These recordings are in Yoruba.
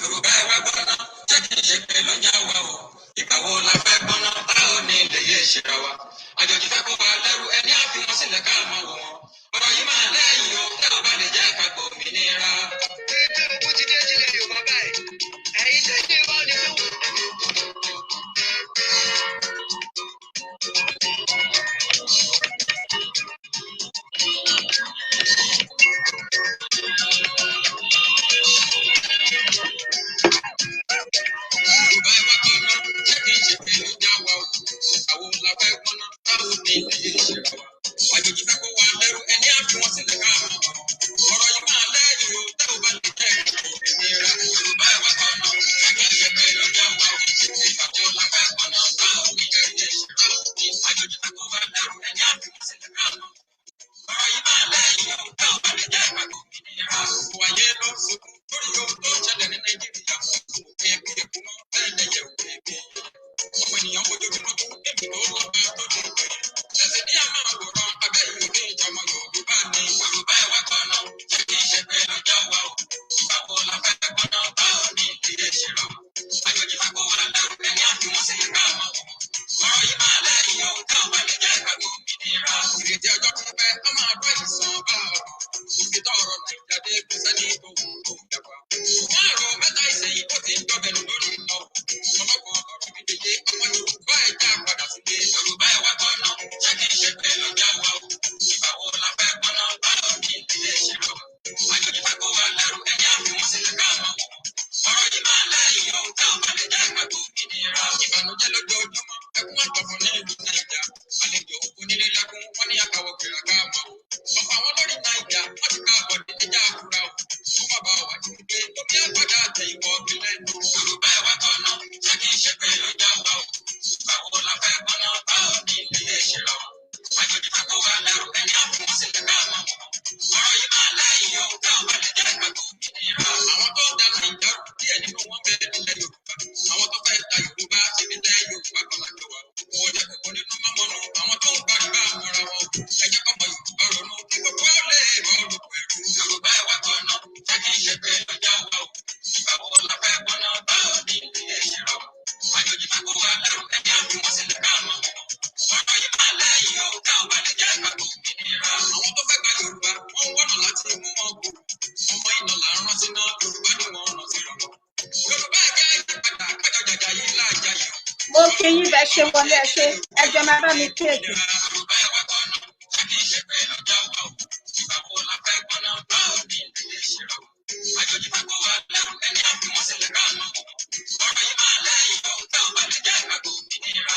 Yorùbá ẹ wá gbọ́ná, jẹ́ kí n ṣe pé ló ń já wa o. Ìgbà wo la fẹ́ gbọ́ná, tá ò ní lè yé ṣera wa. Àjòjì fẹ́ kó wa lẹ́rú, ẹni á fi wọn sílẹ̀ ká máa wò wọ́n. Ọ̀rọ̀ yìí máa lẹ́yìn o, tẹ́ ò bá lè jẹ́ ká gbòmìnira. Pé ogun ti dé sílẹ̀ Yorùbá báyìí. Ẹ̀yin sẹ́yìn wá ní pé Yorùbá ẹ wá gbọ́ná, jẹ́ kí n ṣe pé ló ń já wa o. Ìgbà wo la fẹ́ gbọ́ná, tá ò ní lè yé ṣera wa. Àjòjì fẹ́ kó wa lẹ́rú, ẹni á fi wọn sílẹ̀ ká máa wò wọ́n. Ọ̀rọ̀ yìí máa lẹ́yìn o, tẹ́ ò bá lè jẹ́ ká gbòmìnira. Yorùbá ẹ wá gbọ́ná, jẹ́ kí n ṣe pé ló ń já wa o. Ìgbà wo la fẹ́ gbọ́ná, tá ò ní lè yé ṣera wa. Àjòjì fẹ́ kó wa lẹ́rú, ẹni á fi wọn sílẹ̀ ká máa wò wọ́n. Ọ̀rọ̀ yìí máa lẹ́yìn o, tẹ́ ò bá lè jẹ́ ká gbòmìnira. Gbogbo ayé ló ń sunkún lórí ohun tó ń ṣẹlẹ̀ ní Nàìjíríà. Òkè bí eku mọ́, bẹ́ẹ̀ lẹyẹ òkè bí ẹyẹ. Ọmọ ènìyàn fojoojúmọ́ kú níbi tó lọ́ba tó ní ìjòyè. Ẹsẹ̀ ní àmọ́ àwòrán abẹ́ ìlú ní ìjọmọ Yorùbá ni. Yorùbá ẹ wá gbọ́ná, ṣé kìí ṣe pé ló já wa o? Ìgbà wo la fẹ́ gbọ́ná, báwo ni ìdílé ṣe rọ? Àjòjì fẹ́ kó wa lẹ́rú, ẹni á fi wọ́n sílẹ̀ ká mọ̀ wọ́n. Ọ̀rọ̀ yìí máa lẹ́yìn o, tá ò bá lè jẹ́ ká gbòmìnira. Ìrètí ọjọ́ pípẹ́, a máa bá ìsàn bá ọ̀rọ̀. Ibi tọ́rọ̀ Nàìjíríà dé kò sẹ́ni tó wù tó dàgbà. Márùn-ún mẹ́ta ìsẹ̀yìn ó ti ń dọ́bẹ̀lú lórí lọ. Ọlọ́gbọ̀n ọ̀rọ̀ mi dèjé ọmọ Yorùbá ẹ̀ já padà sílé. Yorùbá ẹ̀ wá gbọ́ná, ṣé kìí ṣe pé ló já wa o? Ìgbà wo la fẹ́ gbọ́ná, báwo ni ìdílé ṣe rọ? Àjòjì fẹ́ kó wa lẹ́rú, ẹni á fi wọ́n sílẹ̀ ká mọ̀ wọ́n. Ọ̀rọ̀ yìí máa lẹ́yìn o, tá ò bá lè jẹ́ ká gbòmìnira. Ìbànújẹ́ lójoojúmọ́, ẹkún àtọ̀fọ̀ ní ìlú Nàìjà. Àlejò onílé lẹ́kún, wọ́n ní àkàwọ̀ gbèrà ká mọ̀ o. Ọ̀pọ̀ àwọn lórí Nàìjà, wọ́n ti ká àbọ̀dé ẹja àkúrà o. Ó má bàa wà ní pé omi àgbàdà àtẹ ìwọ̀ kílẹ̀. Yorùbá ẹ wá gbọ́ná, ṣé kìí ṣe pé ló já wa o? Ìgbà wo la fẹ́ gbọ́ná, báwo ni ìdílé ṣe rọ? Àjòjì fẹ́ kó wa lẹ́rú, ẹni á fi wọ́n sílẹ̀ ká mọ̀ wọ́n. Ọ̀rọ̀ yìí máa lẹ́yìn o, tá ò bá lè jẹ́ ká gbòmìnira. Àwọn tó ń da Nàìjà rú díẹ̀ nínú wọn bẹ nílẹ̀ Yorùbá. Àwọn tó fẹ́ da Yorùbá síbi tẹ́ Yorùbá kan lájọ wa. Wọn ò jẹ́ kókó nínú mọ́mọ́nú. Àwọn tó ń gbàdúrà mọ́ra wọn. Ẹ jẹ́ kọ́mọ Yorùbá ronú kí gbogbo wa lè bọ́ lóko ẹrú. Yorùbá ẹ wá gbọ́ná, jẹ́ kí n ṣe pé ló já wa o. Ìgbà wo la fẹ́ gbọ́ná, báwo ni ìdílé ṣe rọ? Àjòjì fẹ́ kó wa lẹ́rú, ẹni á fi wọ́n sílẹ̀ ká mọ̀ wọ́n. Ọ̀rọ̀ yìí máa lẹ́yìn o, tá ò bá lè jẹ́ ká gbòmìnira. Àwọn tó fẹ́ gba Yorùbá, wọ́n ń wọ́nà láti mú wọn kú. Ọmọ iná là ń rántí náà, Yorùbá ni wọ́n rántí rọ̀rọ̀. Yorùbá ẹ̀jẹ̀ ìyípadà kájọ jàjà yìí láàjà yìí o. Mo kí yín bẹ ṣe wọlé, ẹ ṣe ẹjọ máa bá mi pín ètò. Yorùbá ẹ wá gbọ́ná, ṣé kìí ṣe pé ló já wa o? Ìgbà wo la fẹ́ gbọ́ná, báwo ni ìdílé ṣe rọ? Àjòjì fẹ́ kó wa lẹ́rú, ẹni á fi wọ́n sílẹ̀ ká mọ̀ wọ́n. Ọ̀rọ̀ yìí máa lẹ́yìn o, tá ò bá lè jẹ́ ká gbòmìnira.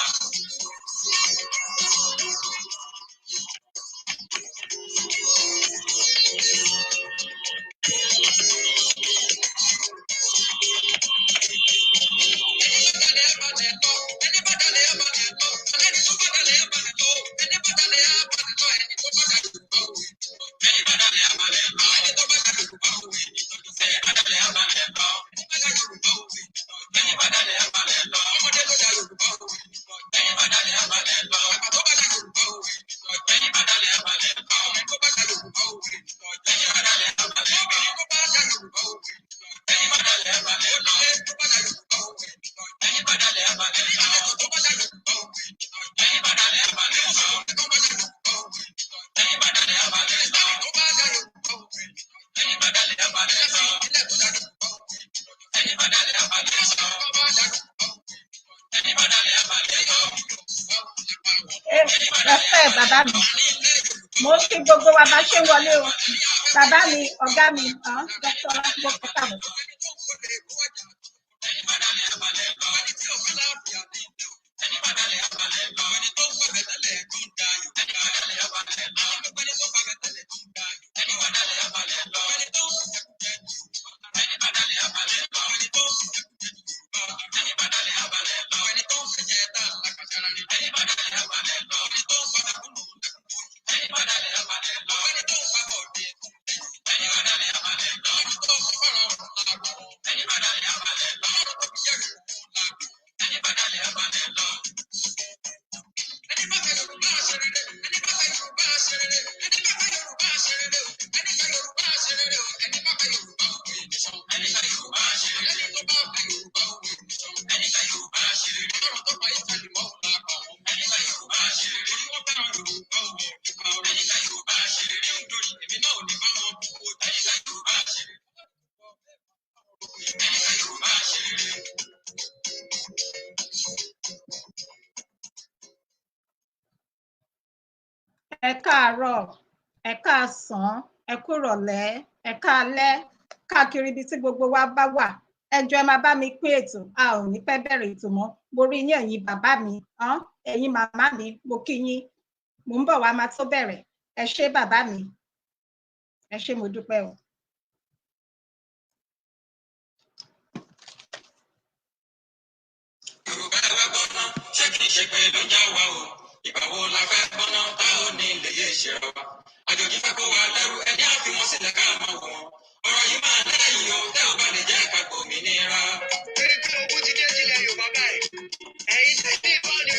Ẹni bá dalẹ̀ á balẹ̀ lọ, ẹni tó bá dalẹ̀ á balẹ̀ lọ, ẹni bá dalẹ̀ á balẹ̀ lọ, ẹni tó bá dalẹ̀ Yorùbá ò ní lọ. Ẹni bá dalẹ̀ á balẹ̀ lọ, ẹni tó bá dalẹ̀ Yorùbá ò ní lọ. Ẹni bá dalẹ̀ á balẹ̀ lọ, ẹni bá dalẹ̀ Yorùbá ò ní lọ. Ẹni bá dalẹ̀ á balẹ̀ lọ, ọmọdé ló da Yorùbá ò ní lọ. Ẹni bá dalẹ̀ á balẹ̀ lọ, àgbà tó bá da Yorùbá ò ní lọ. Ẹni bá dalẹ̀ á balẹ̀ lọ, ọmọ tó bá da Yorùbá ò ní lọ. Ẹni bá dalẹ̀ á balẹ̀ lọ, obìnrin tó bá da Yorùbá ò ní lọ. Ẹni bá dalẹ̀ á balẹ̀ lọ, onílé tó bá da Yorùbá ò ní lọ. Ẹni bá dalẹ̀ á balẹ̀ lọ, àlejò tó bá da Yorùbá ò ní lọ. Ẹni bá dalẹ̀ á balẹ̀ lọ, tó bá da Yorùbá ò ní lọ. Ẹni bá dalẹ̀ á balẹ̀ lọ, tó bá da Yorùbá ò ní lọ. Ẹni bá dalẹ̀ á balẹ̀ lọ, ilé tó da Yorùbá ò ní lọ. Ẹni bá dalẹ̀ á balẹ̀ lọ, tó bá da Yorùbá ò ní lọ. Ẹni bá dalẹ̀ á balẹ̀ lọ, Yorùbá ò ní pa wọ́n. Ẹ ẹ bàbá mi, mo kí gbogbo wa bá ṣe ń wọlé o. Bàbá mi, ọ̀gá mi, Dr. Ọlátúnbọ̀ káàbọ̀. Ẹni bá dalẹ̀ á balẹ̀ lọ, ẹni tí ò fẹ́ láàfíà ní ilẹ̀ o. Ẹni bá dalẹ̀ á balẹ̀ lọ, ẹni tó ń gbàgbẹ́ tẹ́lẹ̀ tó ń da Yorùbá. Ẹni bá dalẹ̀ á balẹ̀ lọ, gbogbo ẹni tó gbàgbẹ́ tẹ́lẹ̀ tó ń da Yorùbá. Ẹni bá dalẹ̀ á balẹ̀ lọ, ẹni tó ń jẹkújẹ ní Yorùbá. Ẹni bá dalẹ̀ á balẹ̀ lọ, ẹni tó ń jẹkújẹ ní Yorùbá. Ẹni bá dalẹ̀ á balẹ̀ lọ, ẹni tó ń fẹ̀jẹ̀ tá a lákàtàrà ni. Ẹni bá dalẹ̀ á balẹ̀ lọ, ẹni tó ń fa mẹ̀kúnnù lẹ́kùn. Ẹni bá dalẹ̀ á balẹ̀ lọ, ẹni tó ń fa bọ̀dé. Ẹni bá dalẹ̀ á balẹ̀ lọ, ẹni tó ń fa fọ́nrán ọ̀run lágbo. Ẹni bá dalẹ̀ á balẹ̀ lọ, ọlọ́run tó fi jẹ́rìí òun lágbo. Ẹni bá dalẹ̀ á balẹ̀ lọ. Ẹni bá fẹ́ Yorùbá ṣe rere, ẹni bá fẹ́ Yorùbá ṣe rere, ẹni Ẹ káàárọ̀, ẹ káàsán, ẹ kúrọ̀lẹ́, ẹ káalẹ́ káàkiri ibi tí gbogbo wa bá wà. Ẹ jọ̀ọ́, ẹ máa bá mi pín ètò, a ò ní pẹ́ bẹ̀rẹ̀ ètò mọ́. Mo rí yín, ẹ̀yin bàbá mi, ẹ̀yin màmá mi, mo kí yín. Mò ń bọ̀ wá máa tó bẹ̀rẹ̀. Ẹ ṣé bàbá mi, ẹ ṣé, mo dúpẹ́ o. Yorùbá, ẹ wá gbọ́ná, ṣé kìí ṣe pé ló ń já wa o? Ìgbà wo la fẹ́ gbọ́ná tá ò ní lè yé ṣera wa? Àjòjì fẹ́ kó wa lẹ́rú, ẹni á fi wọ́n sílẹ̀ ká máa wò wọ́n. Ọ̀rọ̀ yìí máa lẹ́yìn o, tẹ́ ò bá lè jẹ́ ká gbòmìnira. Torí pé ogun ti dé sílẹ̀ Yorùbá báyìí. Ẹ̀yin tẹ́lẹ̀ ìbọn ni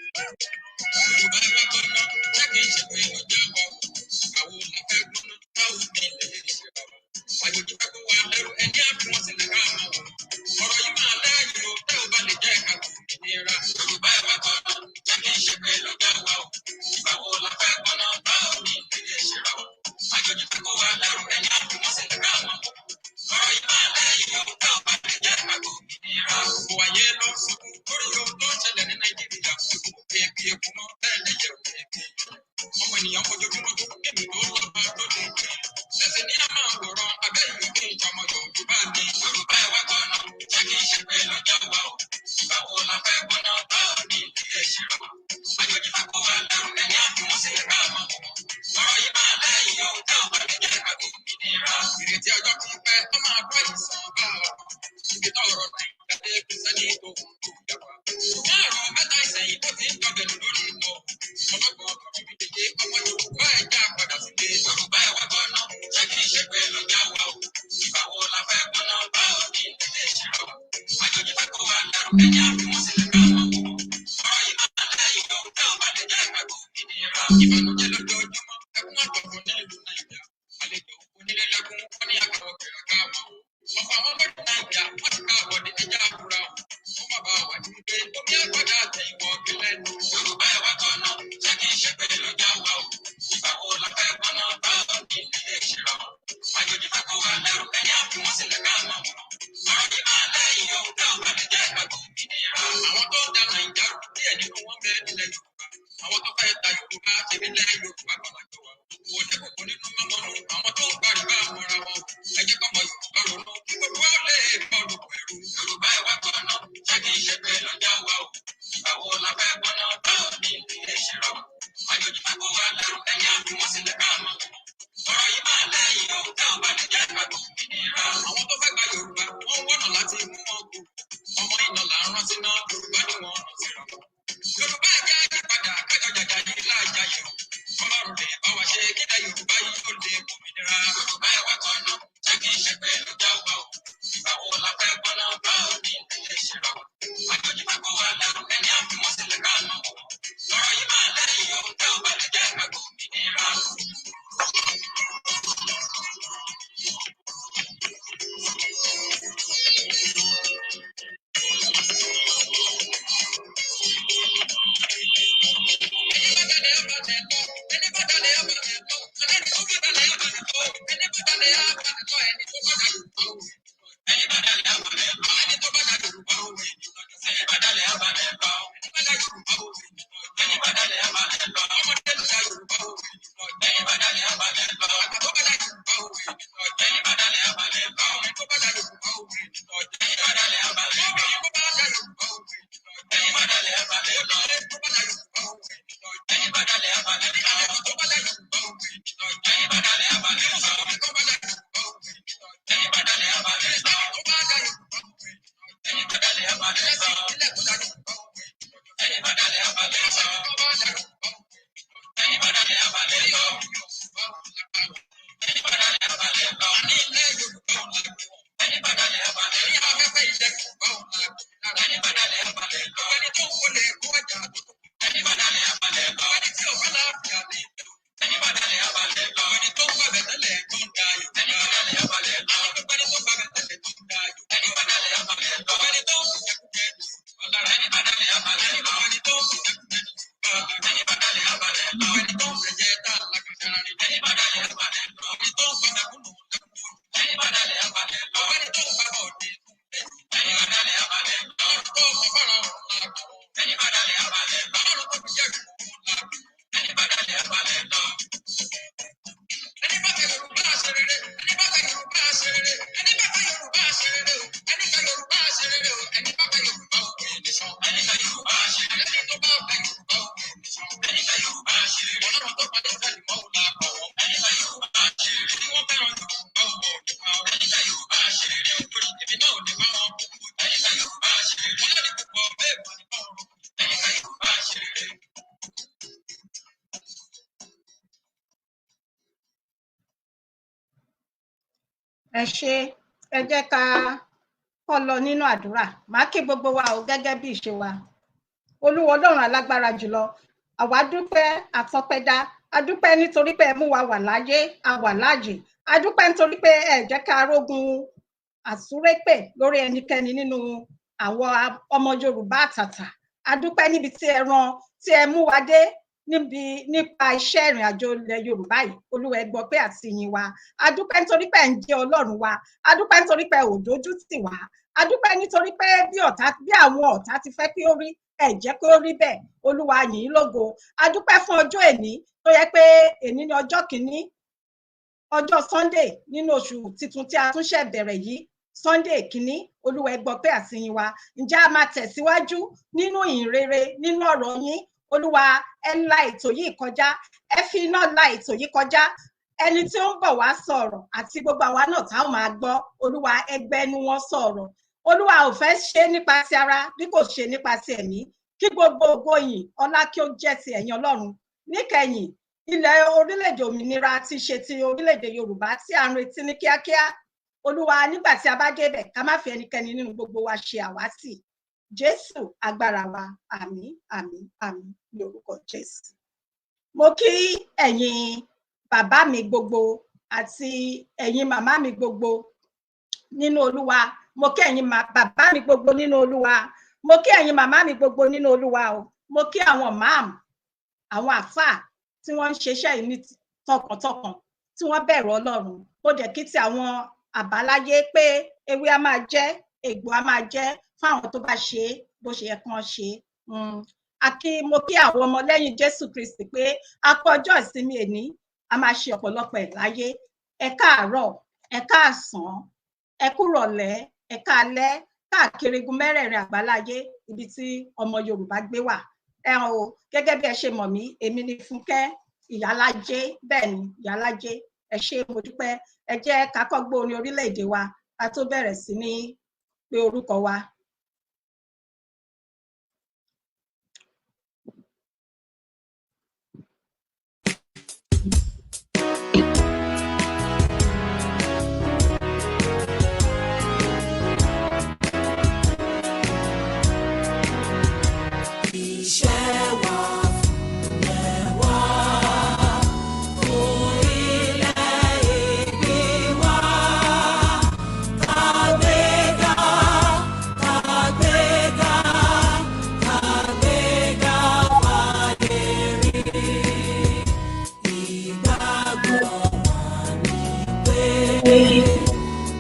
Yorùbá, ẹ wá gbọ́ná, ṣé kìí ṣe pé ló ń já wa o? Ìgbà wo la fẹ́ gbọ́ná tá ò ní lè yé ṣera wa? Àjòjì fẹ́ kó wa lẹ́rú, ẹni á fi wọ́n sílẹ̀ ká máa wò wọ́n. Ọ̀rọ̀ yìí máa lẹ́yìn o, tẹ́ ò bá lè jẹ́ ká gbòmìnira. Yorùbá, ẹ wá gbọ́ná, ṣé kìí ṣe pé ló ń já wa o? Ìgbà wo la fẹ́ gbọ́ná tá ò ní lè yé ṣera wa? Àjòjì fẹ́ kó wa lẹ́rú, ẹni á fi wọ́n sílẹ̀ ká máa wò wọ́n. Ọ̀rọ̀ yìí máa lẹ́yìn o, tẹ́ ò bá lè jẹ́ ká gbòmìnira. Gbogbo ayé ló ń sunkún lórí ohun tó ń ṣẹlẹ̀ ní Nàìjíríà. Èpè èkó mọ́ bẹ́ẹ̀ lẹ́yẹ̀ òkè. Ọmọ ènìyàn fojoojúmọ́ tó níbi tó lọ́ba tó dé. Lẹ́sìn ní a máa wòran abẹ́ ìlú bí ìjọmọ Yorùbá ni. Yorùbá, ẹ wá gbọ́ná, ṣé kìí ṣe pé ló já wa o? Ìgbà wo la fẹ́ gbọ́ná tá ò ní lè ṣe wa? Àjòjì fẹ́ kó wa lẹ́rú, ẹni á fi wọ́n sílẹ̀ ká máa wò wọ́n. Ọ̀rọ̀ yìí máa lẹ́yìn o, tẹ́ ò bá lè jẹ́ ká gbòmìnira. Ìrètí ọjọ́ pípẹ́, ó máa bọ́ ìsàn bá wa. Ibi tọ́rọ̀ Nàìjíríà dé, kò sẹ́ni tó ń tó dàgbà. Ṣùgbọ́n àrùn mẹ́ta ìsẹ̀yìn tó ti ń dọ̀bẹ̀ lórí lọ. Ọlọ́gbọ̀n ọ̀rọ̀ mi dèjé ọmọ Yorùbá, ẹ̀ já padà sílé. Yorùbá, ẹ wá gbọ́ná, ṣé kìí ṣe pé ló já wa o? Ìgbà wo la fẹ́ gbọ́ná bá ò ní lè ṣe wa? Àjòjì fẹ́ kó wa lẹ́rú, ẹni á fi wọ́n sílẹ̀ ká máa wò wọ́n. Ọ̀rọ̀ yìí máa lẹ́yìn o, tẹ́ ò bá lè jẹ́ ká gbòmìnira. Ìbànújẹ́ lójoojúmọ́, ẹkún àtọ̀fọ̀ nílùú Nàìjíríà. Àlejò onílé lẹ́kún, wọ́n ní àkàwọ̀ kẹrẹ ká máa wò. Ọ̀pọ̀ àwọn lórí Nàìjíríà, wọ́n ti ká àwọ̀dé ẹja àbúrà o. Ó má bàa wà ní pé omi àgbàdà àti ìwọ̀ gẹ́lẹ́. Yorùbá, ẹ wá gbọ́ná, ṣé kìí ṣe pé ló já wa o? Ìgbà wo la fẹ́ gbọ́ná bá ò ní lè ṣe ra o? Àjòjì fẹ́ kó wa lẹ́rú, ẹni á fi wọ́n sílẹ̀ ká máa wò. Ọ̀rọ̀ yìí máa lẹ́yìn o, tẹ́ ò bá lè jẹ́ ká gbòmìnira. Àwọn tó ń da Nàìjíríà rú, díẹ̀ nínú wọn bẹ nílẹ̀ Yorùbá. Àwọn tó fẹ́ ta Yorùbá, ṣebí lẹ́ Yorùbá kan lájọ wa. Kò ní kòkó nínú mọ́mọ́nú, àwọn tó ń gbàrúgbà mọ́ra wọn. Ẹ jẹ́ kọ́mọ Yorùbá ronú, kí gbogbo wa lè bọ́ lóko ẹrú. Yorùbá, ẹ wá gbọ́ná, ṣé kìí ṣe pé ló já wa o? Ìgbà wo la fẹ́ gbọ́ná bá ò ní lè ṣe ra wa? Àjòjì fẹ́ kó wa lẹ́rú, ẹni á fi wọ́n sílẹ̀ ká máa wò. Ọ̀rọ̀ yìí máa lẹ́yìn o, tẹ́ ò bá lè jẹ́ ká gbòmìnira. Àwọn tó fẹ́ gba Yorùbá, wọ́n wọ́nà láti mú wọn kú. Ọmọ iná là ń rántí náà, Yorùbá ni wọ́n rántí ra wọn. Yorùbá, ẹ̀jẹ̀ àyípadà, kájọ jàjà yìí láàjà yìí o. Ọlọ́run lè bá wa ṣe kílẹ̀ Yorùbá yìí ó lè gbòmìnira. Yorùbá, ẹ wá gbọ́ná, ṣé kìí ṣe pé ló já wa o? Ìgbà wo la fẹ́ gbọ́ná bá ò ní lè ṣe ra wa? Àjòjì fẹ́ kó wa lẹ́rú, ẹni á fi wọ́n sílẹ̀ ká máa wò. Ọ̀rọ̀ yìí máa lẹ́yìn o, tẹ́ ò bá lè jẹ́ ká gbòmìnira. Ẹni bá dalẹ̀ á balẹ̀ lọ, ẹni bá dalẹ̀ á balẹ̀ lọ, ẹni tó bá dalẹ̀ á balẹ̀ lọ, ẹni bá dalẹ̀ á balẹ̀ lọ, ẹni tó bá da Yorùbá òwe. Ẹni bá dalẹ̀ á balẹ̀ lọ, ẹni tó bá da Yorùbá òwe. Ẹni bá dalẹ̀ á balẹ̀ lọ, ẹni bá da Yorùbá òwe. Ẹni bá dalẹ̀ á balẹ̀ lọ, ọmọdé ló da Yorùbá òwe. Ẹni bá dalẹ̀ á balẹ̀ lọ, àgbà tó bá da Yorùbá òwe. Ẹni bá dalẹ̀ á balẹ̀ lọ, ẹni tó bá da Yorùbá òwe. Ẹni bá dalẹ̀ á balẹ̀ lọ, obìnrin tó bá da Yorùbá òwe. Ẹni bá dalẹ̀ á balẹ̀ lọ, ẹni tó bá da Yorùbá òwe. Ẹni bá dalẹ̀ á balẹ̀ lọ, àlejò tó bá da Yorùbá òwe. Ẹni bá dalẹ̀ á balẹ̀ lọ, ọmọ tó bá da Yorùbá òwe. Ẹni bá dalẹ̀ á balẹ̀ Ẹ ṣé, ẹ jẹ́ ká kọ́ lọ nínú àdúrà. Màá kí gbogbo wa o gẹ́gẹ́ bí ìṣe wa. Olúwa Ọlọ́run alágbára jùlọ, àwa dúpẹ́ àtọpẹ́dá, a dúpẹ́ nítorí pé ẹ mú wa wà láyé, a wà láàyè. A dúpẹ́ nítorí pé ẹ jẹ́ ká rógun àsúrépè lórí ẹnikẹ́ni nínú àwọn ọmọ Yorùbá àtàtà. A dúpẹ́ níbi tí ẹ rán tí ẹ mú wa dé níbi nípa iṣẹ́ ìrìn àjò ilẹ̀ Yorùbá yìí. Olúwa, ẹ gbọ́ pé àti yìn wa. A dúpẹ́ nítorí pé ẹ ń jẹ́ Ọlọ́run wa. A dúpẹ́ nítorí pé ò dójú tì wá. A dúpẹ́ nítorí pé bí ọ̀tá bí àwọn ọ̀tá ti fẹ́ kí ó rí, ẹ jẹ́ kí ó rí bẹ́ẹ̀. Olúwa, yìn ín lógo. A dúpẹ́ fún ọjọ́ èní tó yẹ pé èní ní ọjọ́ kìíní, ọjọ́ Sunday nínú oṣù tuntun tí a tún ṣẹ̀ bẹ̀rẹ̀ yìí, Sunday kìíní. Olúwa, ẹ gbọ́ pé àti yìn wa. Ǹjẹ́ a máa tẹ̀síwájú nínú ìhìnrere, nínú ọ̀rọ̀ yín. Olúwa, ẹ la ètò yìí kọjá, ẹ fi iná la ètò yìí kọjá. Ẹni tí ó ń bọ̀ wá sọ̀rọ̀ àti gbogbo àwa náà tá ò máa gbọ́, Olúwa, ẹgbẹ́ ẹnu wọn sọ̀rọ̀. Olúwa, ò fẹ́ ṣe nípa ti ara bí kò ṣe nípa ti ẹ̀mí, kí gbogbo ògo, yìn, ọlá kí ó jẹ́ ti ẹ̀yin Ọlọ́run níkẹyìn. Ilẹ̀ orílẹ̀-èdè òmìnira ti ṣe ti orílẹ̀-èdè Yorùbá tí à ń retí ní kíákíá, Olúwa, nígbà tí a bá débẹ̀, ká má fi ẹnikẹ́ni nínú gbogbo wa ṣe àwátì. Jésù agbára wa, àmín, àmín, àmín ní orúkọ Jésù. Mo kí ẹ̀yin bàbá mi gbogbo àti ẹ̀yin màmá mi gbogbo nínú Olúwa. Mo kí ẹ̀yin bàbá mi gbogbo nínú Olúwa. Mo kí ẹ̀yin màmá mi gbogbo nínú Olúwa o. Mo kí àwọn mam, àwọn àfáà tí wọ́n ń ṣiṣẹ́ yìí ní tọkàntọkàn, tí wọ́n bẹ̀rù Ọlọ́run. Mo dẹ̀ kí ti àwọn àbáláyé pé ewé á máa jẹ́, egbò á máa jẹ́ fáwọn tó bá ṣe é bó ṣe yẹ kán ṣe é. Àkí mo kí àwọn ọmọlẹ́yìn Jésù Kristi pé a kú ọjọ́ ìsinmi èní, a máa ṣe ọ̀pọ̀lọpọ̀ ẹ̀ láyé. Ẹ káàárọ̀, ẹ káàsán, ẹ kúrọ̀lẹ́, ẹ káalẹ́ káàkiri igun mẹ́rẹ̀ẹ̀rin àgbáláyé ibi tí ọmọ Yorùbá gbé wà. Ẹ o, gẹ́gẹ́ bí ẹ ṣe mọ̀ mí, èmi ni Fúnkẹ́ Ìyálájé. Bẹ́ẹ̀ ni, Ìyálájé. Ẹ ṣé, mo dúpẹ́. Ẹ jẹ́ ká kọ́ gbọ́ orin orílẹ̀-èdè wa ká tó bẹ̀rẹ̀ sí ní pé orúkọ wa. Iṣẹ́ wa fúnlẹ̀ wá, orílẹ̀ èdè wa. Kàgbéga, kàgbéga, kàgbéga wá lè rí. Ìgbàgbọ́ wa ni pé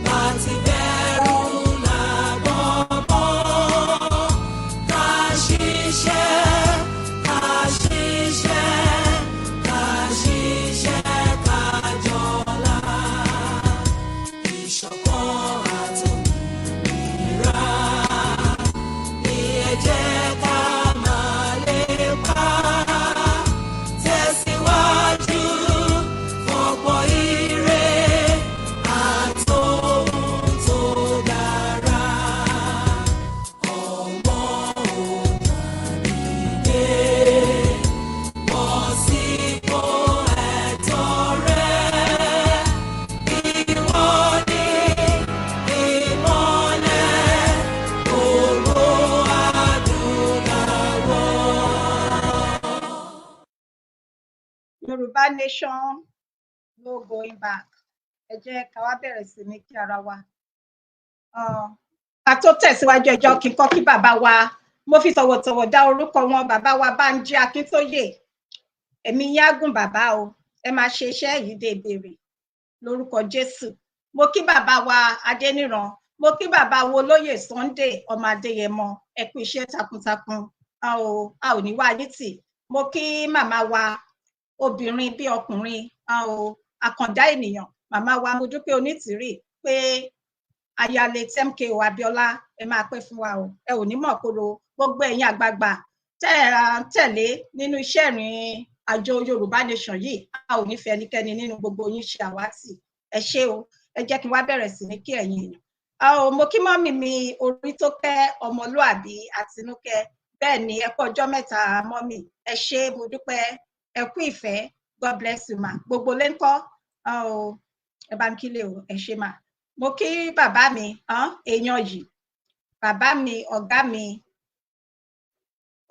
bá ti bẹ̀rù làbọ̀ mọ́. Ká ṣiṣẹ́, ká ṣiṣẹ́, ká ṣiṣẹ́, ká jọlá. Ìṣọ̀kan àtòmìnira ní ẹ jẹ́ ká máa lépa. Tẹ̀síwájú fọ̀pọ̀ ire àtòhun tó dára. Ọmọ Oòduà dìde, bọ́ sípò ẹ̀tọ́ rẹ. Ìwọ ni ìmọ́lẹ̀ gbogbo adúláwọ̀. Yorùbá nation, no going back. Ẹ jẹ́ ká wá bẹ̀rẹ̀ sí ní kí ara wa. Ká tó tẹ̀síwájú, ẹ jọ̀ọ́ kí n kọ́ kí bàbá wa. Mo fi tọ̀wọ̀tọ̀wọ̀ dá orúkọ wọn, bàbá wa Bánjí Akíntóyè. Ẹ̀mí yín á gùn, bàbá o. Ẹ máa ṣe iṣẹ́ yìí dé ìbéèrè lórúkọ Jésù. Mo kí bàbá wa Adéníran. Mo kí bàbá wo olóyè Sunday ọmọ Adéyẹmọ. Ẹ kú iṣẹ́ takuntakun, a ò ní wá yín tì. Mo kí màmá wa, obìnrin bí ọkùnrin, a ò àkàndá ènìyàn, màmá wa Modúpẹ́ Onítìrì, pé ayálé MKO Abíọ́lá, ẹ máa pẹ́ fún wa o, ẹ ò ní mọ̀ kóró. Gbogbo ẹ̀yin àgbààgbà tẹ́ ẹ tẹ̀lé nínú iṣẹ́ ìrìn àjò Yorùbá nation yìí, a ò ní fẹ́ ẹnikẹ́ni nínú gbogbo yín ṣe àwátì. Ẹ ṣé o. Ẹ jẹ́ kí n wá bẹ̀rẹ̀ sí ní kí ẹ̀yin èèyàn. Mo kí mummy mi orí tó kẹ́ ọmọlúàbí Àtinúkẹ́. Bẹ́ẹ̀ ni, ẹ kú ọjọ́ mẹ́ta, mummy. Ẹ ṣé, mo dúpẹ́, ẹ kú ìfẹ́. God bless you, ma. Gbogbo lé ń kọ́? Ẹ bá ń kílè o. Ẹ ṣé, ma. Mo kí bàbá mi, èèyàn yìí, bàbá mi, ọ̀gá mi,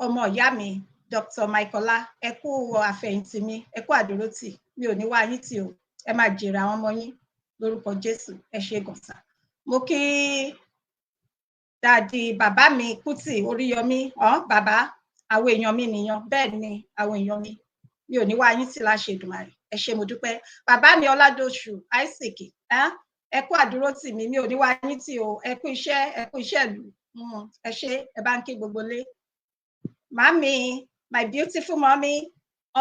ọmọ ìyá mi, Dr. Michaela, ẹ kú àfẹ̀yìntì mi, ẹ kú àdúrótì, mi ò ní wá yín tì o, ẹ máa jèrè àwọn ọmọ yín lórúkọ Jésù, ẹ ṣé gọ̀sà. Mo kí daddy bàbá mi Kútì Oríyọmí, bàbá, àwọn èèyàn mi nìyẹn, bẹ́ẹ̀ ni àwọn èèyàn mi, mi ò ní wá yín tì láṣẹ Èdùmàrè, ẹ ṣé mo dúpẹ́. Bàbá mi Ọládọ̀ṣù Isaac, ẹ kú àdúrótì mi, mi ò ní wá yín tì o, ẹ kú iṣẹ́, ẹ kú iṣẹ́ ìlú, ẹ ṣé, ẹ bá ń kí gbogbo lé. Màmí, my beautiful mommy,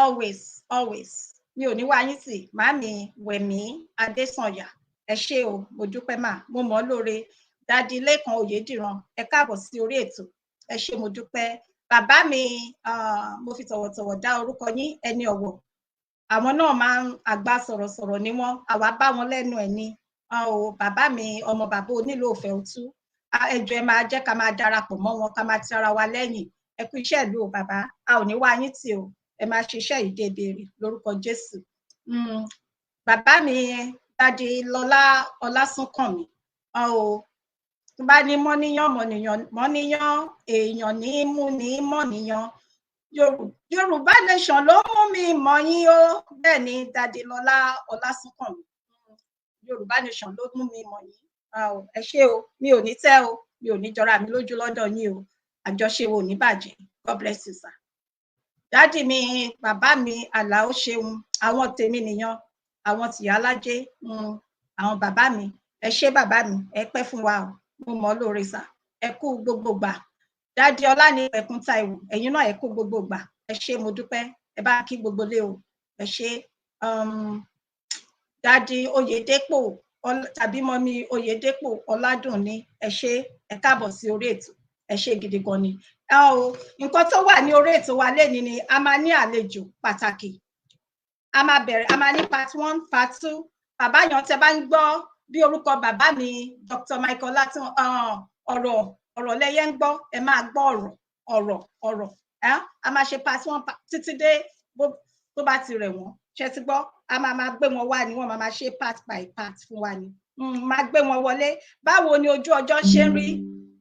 always, always, mi ò ní wá yín tì, màmí Wẹ̀mí Adésànyà, ẹ ṣé o, mo dúpẹ́ mà, mo mọ̀ ọ́ lóore. Daddy Lékan Oyèdìran, ẹ káàbọ̀ sí orí ètò, ẹ ṣé mo dúpẹ́. Bàbá mi, mo fi tọ̀wọ̀tọ̀wọ̀ dá orúkọ yín, ẹni ọ̀wọ̀, àwọn náà máa ń àgbà sọ̀rọ̀sọ̀rọ̀ ni wọ́n, àwa bá wọn lẹ́nu ẹ̀ ni. Bàbá mi, ọmọ bàbá onílò òfẹ́ òtú, ẹ jọ̀ọ́ ẹ máa jẹ́ ká máa darapọ̀ mọ́ wọn, ká máa ti ara wa lẹ́yìn. Ẹ kú iṣẹ́ ìlú o bàbá, a ò ní wá yín tì o, ẹ máa ṣiṣẹ́ ìdè béèrè lórúkọ Jésù. Bàbá mi Daddy Lọlá Ọlásùnkànmí, tó bá ní mọ́níyàn mọ́níyàn mọ́níyàn, èèyàn ní mú ní mọ́níyàn, Yorùbá nation ló mú mi mọ̀ yín o. Bẹ́ẹ̀ ni Daddy Lọlá Ọlásùnkànmí, Yorùbá nation ló mú mi mọ̀ yín. Ẹ ṣé o, mi ò ní tẹ́ o, mi ò ní jọra mi lójú lọ́dọ̀ yín o, àjọṣe wo ò ní bàjẹ́. God bless you sir. Daddy mi, bàbá mi Àlàó ṣeun, àwọn tèmi nìyẹn, àwọn tìyálájé, àwọn bàbá mi, ẹ ṣé bàbá mi, ẹ pẹ́ fún wa o, mo mọ̀ ọ́ lóore sà, ẹ kú gbogbo gbà. Daddy Ọlánìpẹ̀kun Táíwò, ẹ̀yin náà ẹ kú gbogbo gbà, ẹ ṣé mo dúpẹ́, ẹ bá kí gbogbo lé o, ẹ ṣé. Daddy Oyèdépò tàbí mummy Oyèdépò Ọládùnní, ẹ ṣé, ẹ káàbọ̀ sí orí ètò, ẹ ṣé gidi gan ni. Nǹkan tó wà ní orí ètò wa lénìí ni a máa ní àlejò pàtàkì, a máa bẹ̀rẹ̀, a máa ní part 1, part 2. Bàbá yan, tẹ bá ń gbọ́ bí orúkọ bàbá mi Dr. Michael Látún, ọ̀rọ̀ ọ̀rọ̀ lẹ́yẹ ń gbọ́, ẹ máa gbọ́ ọ̀rọ̀ ọ̀rọ̀ ọ̀rọ̀. A máa ṣe part 1 títí dé tó bá ti rẹ̀ wọ́n, ṣe ti gbọ́, a máa máa gbé wọn wá ni, wọ́n máa máa ṣe part by part fún wa ni. Máa gbé wọn wọlé. Báwo ni ojú ọjọ́ ṣe ń rí?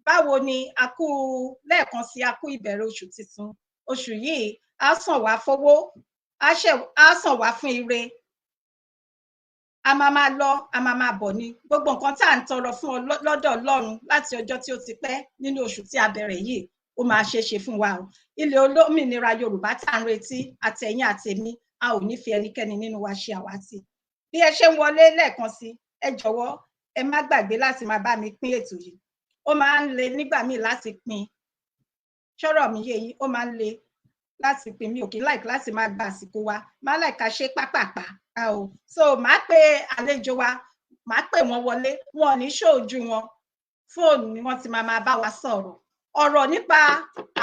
Báwo ni a kú lẹ́ẹ̀kan sí, a kú ìbẹ̀rẹ̀ oṣù tuntun. Oṣù yìí á sàn wá fowó, á sàn wá fún ire. A máa máa lọ, a máa máa bọ̀ ni. Gbogbo nǹkan tá à ń tọrọ fún lọ́dọ̀ Ọlọ́run láti ọjọ́ tí ó ti pẹ́ nínú oṣù tí a bẹ̀rẹ̀ yìí, ó máa ṣeé ṣe fún wa o. Ilẹ̀ olómìnira Yorùbá tá à ń retí, àtẹ̀yìn àtèmi, a ò ní fi ẹnikẹ́ni nínú wa ṣe àwátì. Bí ẹ ṣe ń wọlé lẹ́ẹ̀kan sí, ẹ jọ̀wọ́ ẹ má gbàgbé láti máa bá mi pín ètò yìí. Ó máa ń le nígbà míì láti pín, ṣọ́rọ̀ mi yé yín, ó máa ń le láti pín, mi ò kí like láti máa gba àsìkò wa, máa like ká ṣe pápápá o. So màá pe àlejò wa, màá pè wọ́n wọlé, wọn ò ní ṣòójú wọn, fóònù ni wọ́n ti máa máa bá wa sọ̀rọ̀. Ọ̀rọ̀ nípa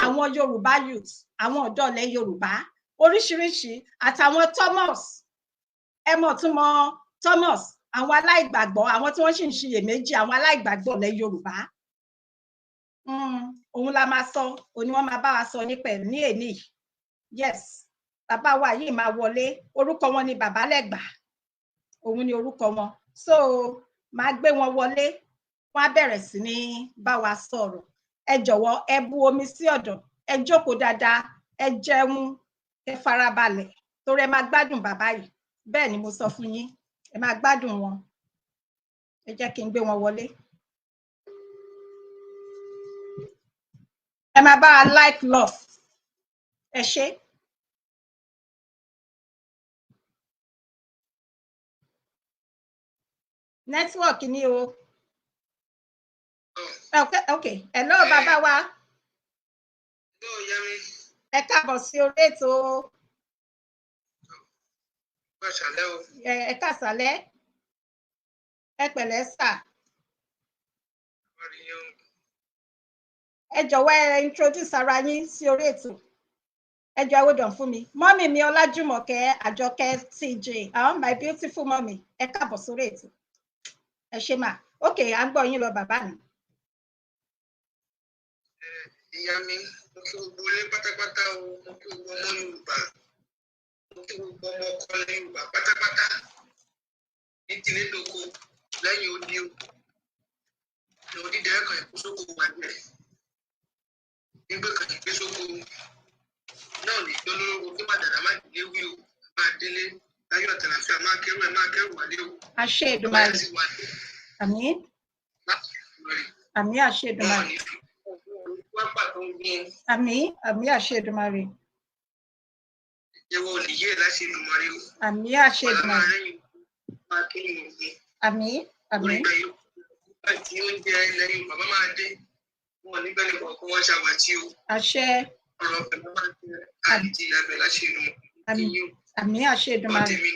àwọn Yorùbá youth, àwọn ọ̀dọ́ ilẹ̀ Yorùbá oríṣiríṣi, àtàwọn Thomas, ẹ mọ̀ tún mọ̀ Thomas, àwọn aláìgbàgbọ́, àwọn tí wọ́n sì ń ṣiyèméjì, àwọn aláìgbàgbọ́ ilẹ̀ Yorùbá. Òun la máa sọ, òun ni wọ́n máa bá wa sọ nípa ẹ̀ ní èní. Yes, bàbá wa yìí máa wọlé, orúkọ wọn ni Bàbá Lẹ́gbà, òun ni orúkọ wọn. So máa gbé wọn wọlé, wọ́n á bẹ̀rẹ̀ sí ní bá wa sọ̀rọ̀. Ẹ jọ̀wọ́ ẹ bu omi sí ọ̀dọ̀, ẹ jókòó dáadáa, ẹ jẹun, ẹ farabalẹ̀, torí ẹ máa gbádùn bàbá yìí. Bẹ́ẹ̀ ni mo sọ fún yín, ẹ máa gbádùn wọn. Ẹ jẹ́ kí n gbé wọn wọlé. Ẹ máa bá wa like love, ẹ ṣé. Network ni o. Okay, hello bàbá wa. Ẹ káàbọ̀ sí orí ètò. Ẹ káàsálẹ́. Ẹ pẹ̀lẹ́ sà. Ẹ jọ̀wọ́ ẹ introduce ara yín sí orí ètò. Ẹ jọ̀ọ́ ẹ hold on fún mi. Mọ́mì mi Ọlájùmọ̀kẹ́ Àjọkẹ́ TJ, my beautiful mọ́mì, ẹ káàbọ̀ sórí ètò. Ẹ ṣé mà. Okay, à ń gbọ́ yín lọ bàbá mi. Ìyá mi, mo kí gbogbo ilé pátápátá o, mo kí gbogbo ọmọ Yorùbá, mo kí gbogbo ọmọ ọkọ ilẹ̀ Yorùbá pátápátá ní tilé doko. Lẹ́yìn odi o ní odídẹrẹ́ kan ìkó sóko wà jẹ nígbà kan ìgbé sóko náà ní ìjọlórúkọ kí màdàdà má délé wí o, máa délé láyọ̀ àtàlàfíà, máa kẹ́rù ẹ̀, máa kẹ́rù wálé o. Àṣẹ Báyà Èdùmàrè. sì wà ní Àmín. láti Èdùmàrè. Àmín, àṣẹ Wọn ò Èdùmàrè. ní fi wá pàtó ń gún. Àmín, àmín, àṣẹ Èdùmàrè. Jẹ́wọ́ òníyé láti Èdùmàrè o. Àmín, àṣẹ Wàhálà máa Èdùmàrè. rẹ́yìn máa kéyìn ogun. Àmín, àmín. Orígbà yóò nígbà tí oúnjẹ lẹ́yìn bàbá máa dé, wọn ò ní bẹ́ẹ̀ nìkan kó wọ́n ṣàwátì o. Àṣẹ. Ọ̀rọ̀ ọ̀bẹ ló máa ń tẹ àdìjì abẹ láti Èdùmàrè. Àmín, àmín, àṣẹ Èdùmàrè. Ọtẹmí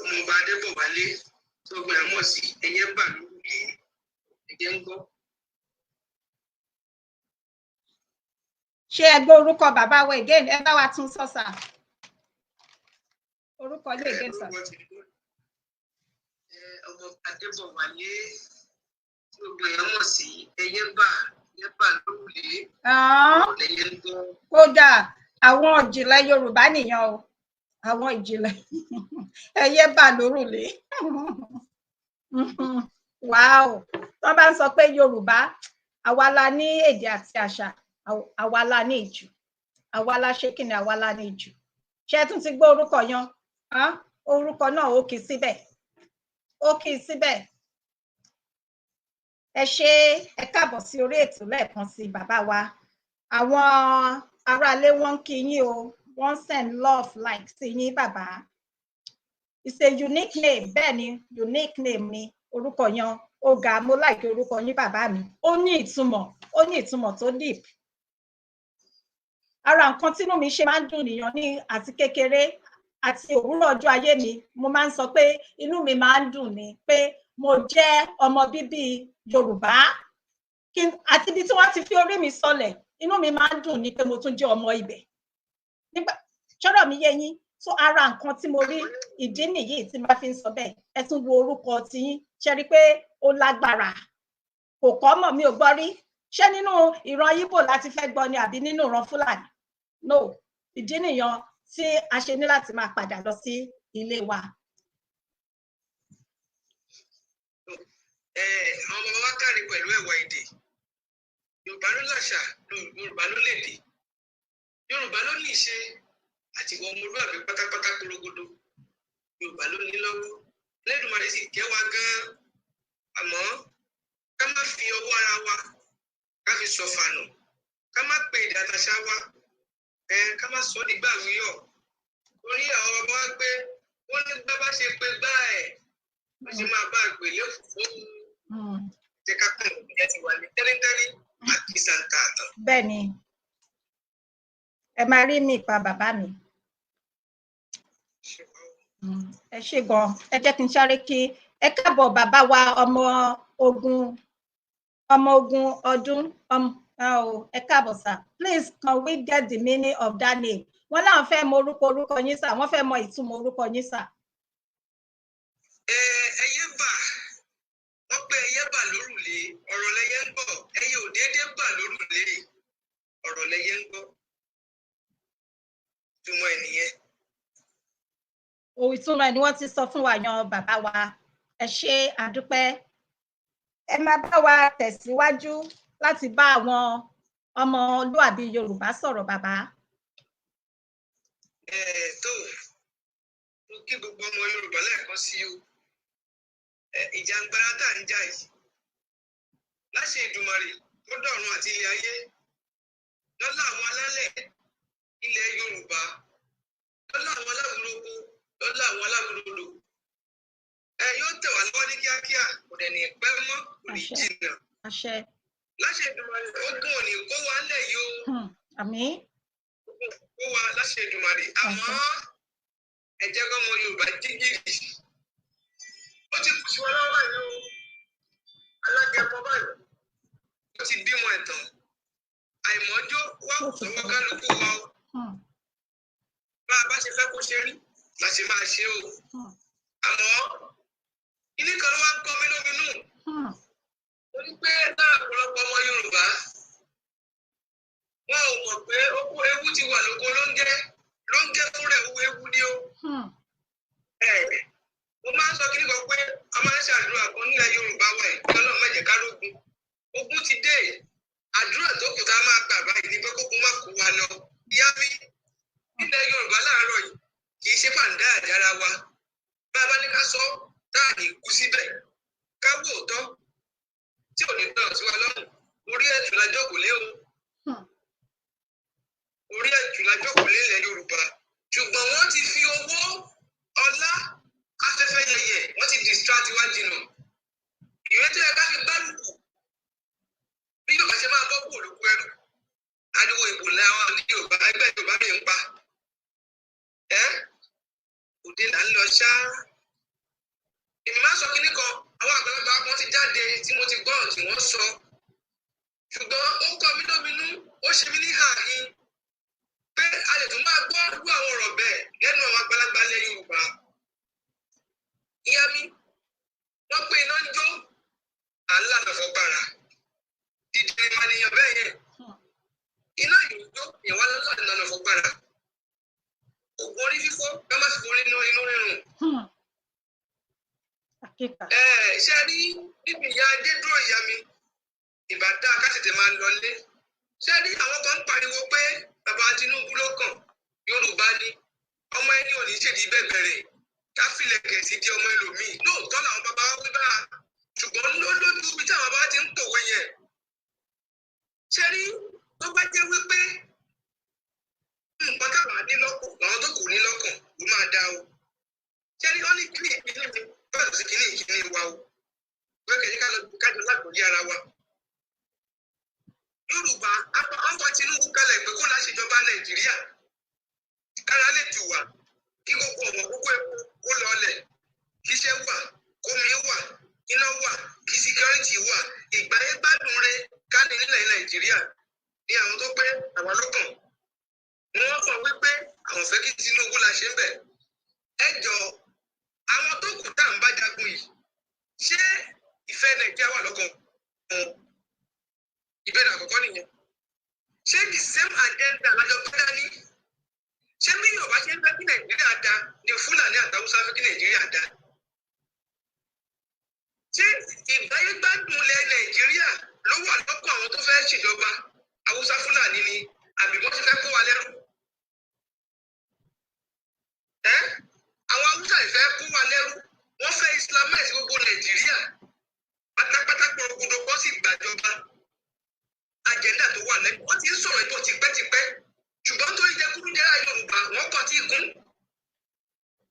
ọmọọba Adébọ̀wálé tó gbé mọ̀ sí ẹyẹ ń bà lórí ẹyẹ ń gbọ́. Ṣé ẹ gbọ́ orúkọ bàbá wa again? Ẹ bá wa tún sọ sà. Orúkọ ilé again sà. Orúkọ tèmi, ọmọọba Adébọ̀wálé tó gbé mọ̀ sí ẹyẹ ń bà lórí Ah, ẹyẹ ń gbọ́. kódà àwọn ìjìnlẹ̀ Yorùbá nìyẹn o, àwọn ìjìnlẹ̀ ẹyẹ bà lórùlé. Wàá tó bá ń sọ pé Yorùbá, àwa la ní èdè àti àṣà, àwa la ní ìjù, àwa la ṣe kí ni, àwa la ní ìjù. Ṣé ẹ tún ti gbọ́ orúkọ yan? Ah, orúkọ náà ó kì í síbẹ̀, ó kì í síbẹ̀. Ẹ ṣé, ẹ káàbọ̀ sí orí ètò lẹ́ẹ̀kan sí, bàbá wa. Àwọn aráalé wọn ń kí yín o, wọ́n send love like sí yín, bàbá. It's a unique name. Bẹ́ẹ̀ ni, unique name ni orúkọ yan, ó ga. Mo like orúkọ yín, bàbá mi. Ó ní ìtumọ̀, ó ní ìtumọ̀ tó deep. Ara nǹkan tínú mi ṣe máa ń dùn nìyàn ní àti kékeré àti òwúrọ̀ ọjọ́ ayé mi, mo máa ń sọ pé inú mi máa ń dùn ni pé mo jẹ́ ọmọ bíbí Yorùbá. Àti ibi tí wọ́n ti fi orí mi sọlẹ̀, inú mi máa ń dùn ni pé mo tún jẹ́ ọmọ ibẹ̀. Nígbà ṣọ́rọ̀ mi yé yín? So ara nǹkan tí mo rí ìdí nìyí tí máa fi ń sọ bẹ́ẹ̀. Ẹ tún wo orúkọ tiyín, ṣe rí i pé ó lágbára? Kò kọ́ mọ̀, mi ò gbọ́ rí. Ṣé nínú ìran Ìgbò láti fẹ́ gbọ́ ni àbí nínú ìran Fúlàní? No, ìdí nìyẹn tí a ṣe ní láti máa padà lọ sí ilé wa. Àwọn bàbá wa kárí pẹ̀lú ẹ̀wà èdè. Yorùbá ló láṣà, Yorùbá ló lédè, Yorùbá ló ní ìṣe àti ìwọ ọmọlúwàbí pátápátá korogodo. Yorùbá ló ní lọ́wọ́. Elédùmarè sì kẹ́ wa gan-an, àmọ́ ká má fi ọwọ́ ara wa ká fi sọ̀fànù, ká má pe èdè àtàṣà wa, ká má sọ ọ́ dìgbà wíyọ̀. Orí àwọn bàbá wa pé wọ́n ní bá bá ṣe pé gbá ẹ̀ wọ́n ṣe máa bá àgbèlé fún jẹ́ ká kàn ìjẹ́ ti wà ní tẹ́lítẹ́lí àti sàǹtà àtàn. Bẹ́ẹ̀ ni, ẹ máa rí mi pa bàbá mi. Ẹ ṣé gan. Ẹ jẹ́ kí n sáré kí ẹ káàbọ̀, bàbá wa, ọmọ ogun, ọmọ ogun ọdún. Ẹ káàbọ̀ sà. Please, can we get the meaning of that name? Wọ́n láwọn fẹ́ mọ orúkọ yín sà, wọ́n fẹ́ mọ ìtumọ̀ orúkọ yín sà. Ẹyẹ bà, wọ́n pé ẹyẹ bà lórùlé, ọ̀rọ̀ lẹyẹ ń gbọ́. Ẹyẹ ò déédéé bà lórùlé, ọ̀rọ̀ lẹyẹ ń gbọ́. Ìtumọ̀ ẹ̀ nìyẹn. Òun ìtumọ̀ ẹ̀ ni wọ́n ti sọ fún wa yan, bàbá wa. Ẹ ṣé, àdúpẹ́. Ẹ máa bá wa tẹ̀síwájú láti bá àwọn ọmọlúàbí Yorùbá sọ̀rọ̀, bàbá. Tó mo kí gbogbo ọmọ Yorùbá lẹ́ẹ̀kan sí o. Ìjàngbara tá à ń jà yìí, láṣẹ Èdùmàrè tó dọ̀run àti ilẹ̀ ayé, lọ́lá àwọn alálẹ̀ ilẹ̀ Yorùbá, lọ́lá àwọn aláwùroko, lọ́lá àwọn aláwùrodò, yóò tẹ̀ wá lọ́wọ́ ní kíákíá, kò dẹ̀ ní pẹ́ mọ́, kò ní Àṣẹ. jìnnà. Àṣẹ. Láṣẹ Èdùmàrè, ogun ò ní kó wa ńlẹ̀ yìí o. Àmín. Ogun ò ní kó wa láṣẹ Èdùmàrè. Àmọ́ ẹ jẹ́ kọ́mọ Yorùbá jí gìrì. Ó ti kù sí wa lọ́wọ́ báyìí o. Alágẹmọ báyìí ó ti bímọ ẹ̀tàn, àìmọ́jó wá kù sọ́wọ́ kálukú wa o. Bá a bá ṣe fẹ́ kó ṣe rí la ṣe máa ṣe o. Àmọ́ ilé kan ló wá ń kọ́ mi lóminú. Ó ní pé lára ọ̀pọ̀lọpọ̀ ọmọ Yorùbá, wọn ò mọ̀ pé oko ewu ti wà lóko lóńgẹ́ lóńgẹ́ fúnra ẹ̀, ewu ni o. Mo máa ń sọ kíní kan pé a máa ń jókòó lé o. Orí ẹ̀jù la jókòó lé ilẹ̀ Yorùbá, ṣùgbọ́n wọ́n ti fi owó ọlá afẹ́fẹ́ yẹyẹ, wọ́n ti distract wá jìnnà. Ìwé tó yẹ ká fi gbárùkù bí Yorùbá ṣe máa bọ́ kúrò lóko ẹrú, ariwo ìbò làwọn ní Yorùbá, ẹgbẹ́ Yorùbá mi ń pa ẹ́. Òde là ń lọ ṣá. Èmi máa ń sọ kínní kan, àwọn àgbàlagbà kan ti jáde tí mo ti gbọ́ tí wọ́n sọ, ṣùgbọ́n ó kọ mí lóminú, ó ṣe mí ní hàhín pé a lè tún máa gbọ́ irú àwọn ọ̀rọ̀ bẹ́ẹ̀ lẹ́nu àwọn àgbàlagbà ilẹ̀ Yorùbá. Ìyá mi, wọ́n pé iná ń jó, à ń lànà fọ́gbàrà dídì ìmànìyàn bẹ́ẹ̀ yẹn. Iná yìí ń jó, ìyẹn wá lànà fọ́gbàrà. Ògùn orí fífọ́ ká má sì forí inú inú rírun. Àkíkà. Ẹ ṣe rí níbi ìyá adé dúró, ìyá mi, ìbá dáa ká tètè máa lọlé. Ṣe rí àwọn kan ń pariwo pé bàbá Tinubu ló kàn, Yorùbá ni ọmọ ẹni ò ní ṣèdí bẹ́ẹ̀ bẹ̀rẹ̀ ká filẹ̀kẹ̀ sí di ọmọ ẹlòmíì. Lóòótọ́ làwọn bàbá wa wí bá a, ṣùgbọ́n ló lójú ibi tí àwọn bàbá ti ń pòwe yẹn. Ṣe rí tó bá jẹ́ wípé nǹkan táwọn ní lọ́kàn làwọn tó kù ní lọ́kàn ló máa dá o. Ṣe rí wọ́n ní kíní ìkíní mi báyọ̀ sí kíní ìkíní wa o, pé kẹ̀kẹ́ ká lọ kájọ lágbòóyè ara wa. Yorùbá àwọn Tinubu kalẹ̀ pé kó la ṣèjọba Nàìjíríà kára lè tù wá, kí gbogbo ọ̀wọ́n gbogbo epo kó lọlẹ̀, kíṣẹ́ wà, kómi wà, iná wà, kí security wà, ìgbáyé gbádùn rẹ ká ní nílẹ̀ Nàìjíríà ní àwọn tó pé àwọn ló kàn. Wọ́n sọ wípé àwọn fẹ́ kí Tinubu la ṣe ń bẹ̀. Ẹ jọ, àwọn tó kù tá à ń bá jagun yìí, ṣé ìfẹ́ Nàìjíríà wà lọ́kàn wọn? Ìbéèrè àkọ́kọ́ nìyẹn. Ṣé the same agenda lájọ gbé dání? Ṣé bí Yorùbá ṣe ń fẹ́ kí Nàìjíríà da ni Fúlàní àtàwùsá fẹ́ kí Nàìjíríà da? Ṣé ìgbáyégbádùn ilẹ̀ Nàìjíríà ló wà lọ́kàn àwọn tó fẹ́ ṣèjọba Haúsá Fúlàní ni, àbí wọ́n ti fẹ́ kó wa lẹ́rú? Ẹ́ àwọn Haúsá ìfẹ́ kó wa lẹ́rú, wọ́n fẹ́ islamize gbogbo Nàìjíríà pátápátá gbòrògbòdò kọ́ sì gbàjọba. Agenda tó wà lẹ́yìn wọ́n ti ń sọ̀rọ̀ ìbọn tipẹ́tipẹ́, ṣùgbọ́n tó yẹ kúrú jẹ́ra Yorùbá wọ́n kàn tí kún.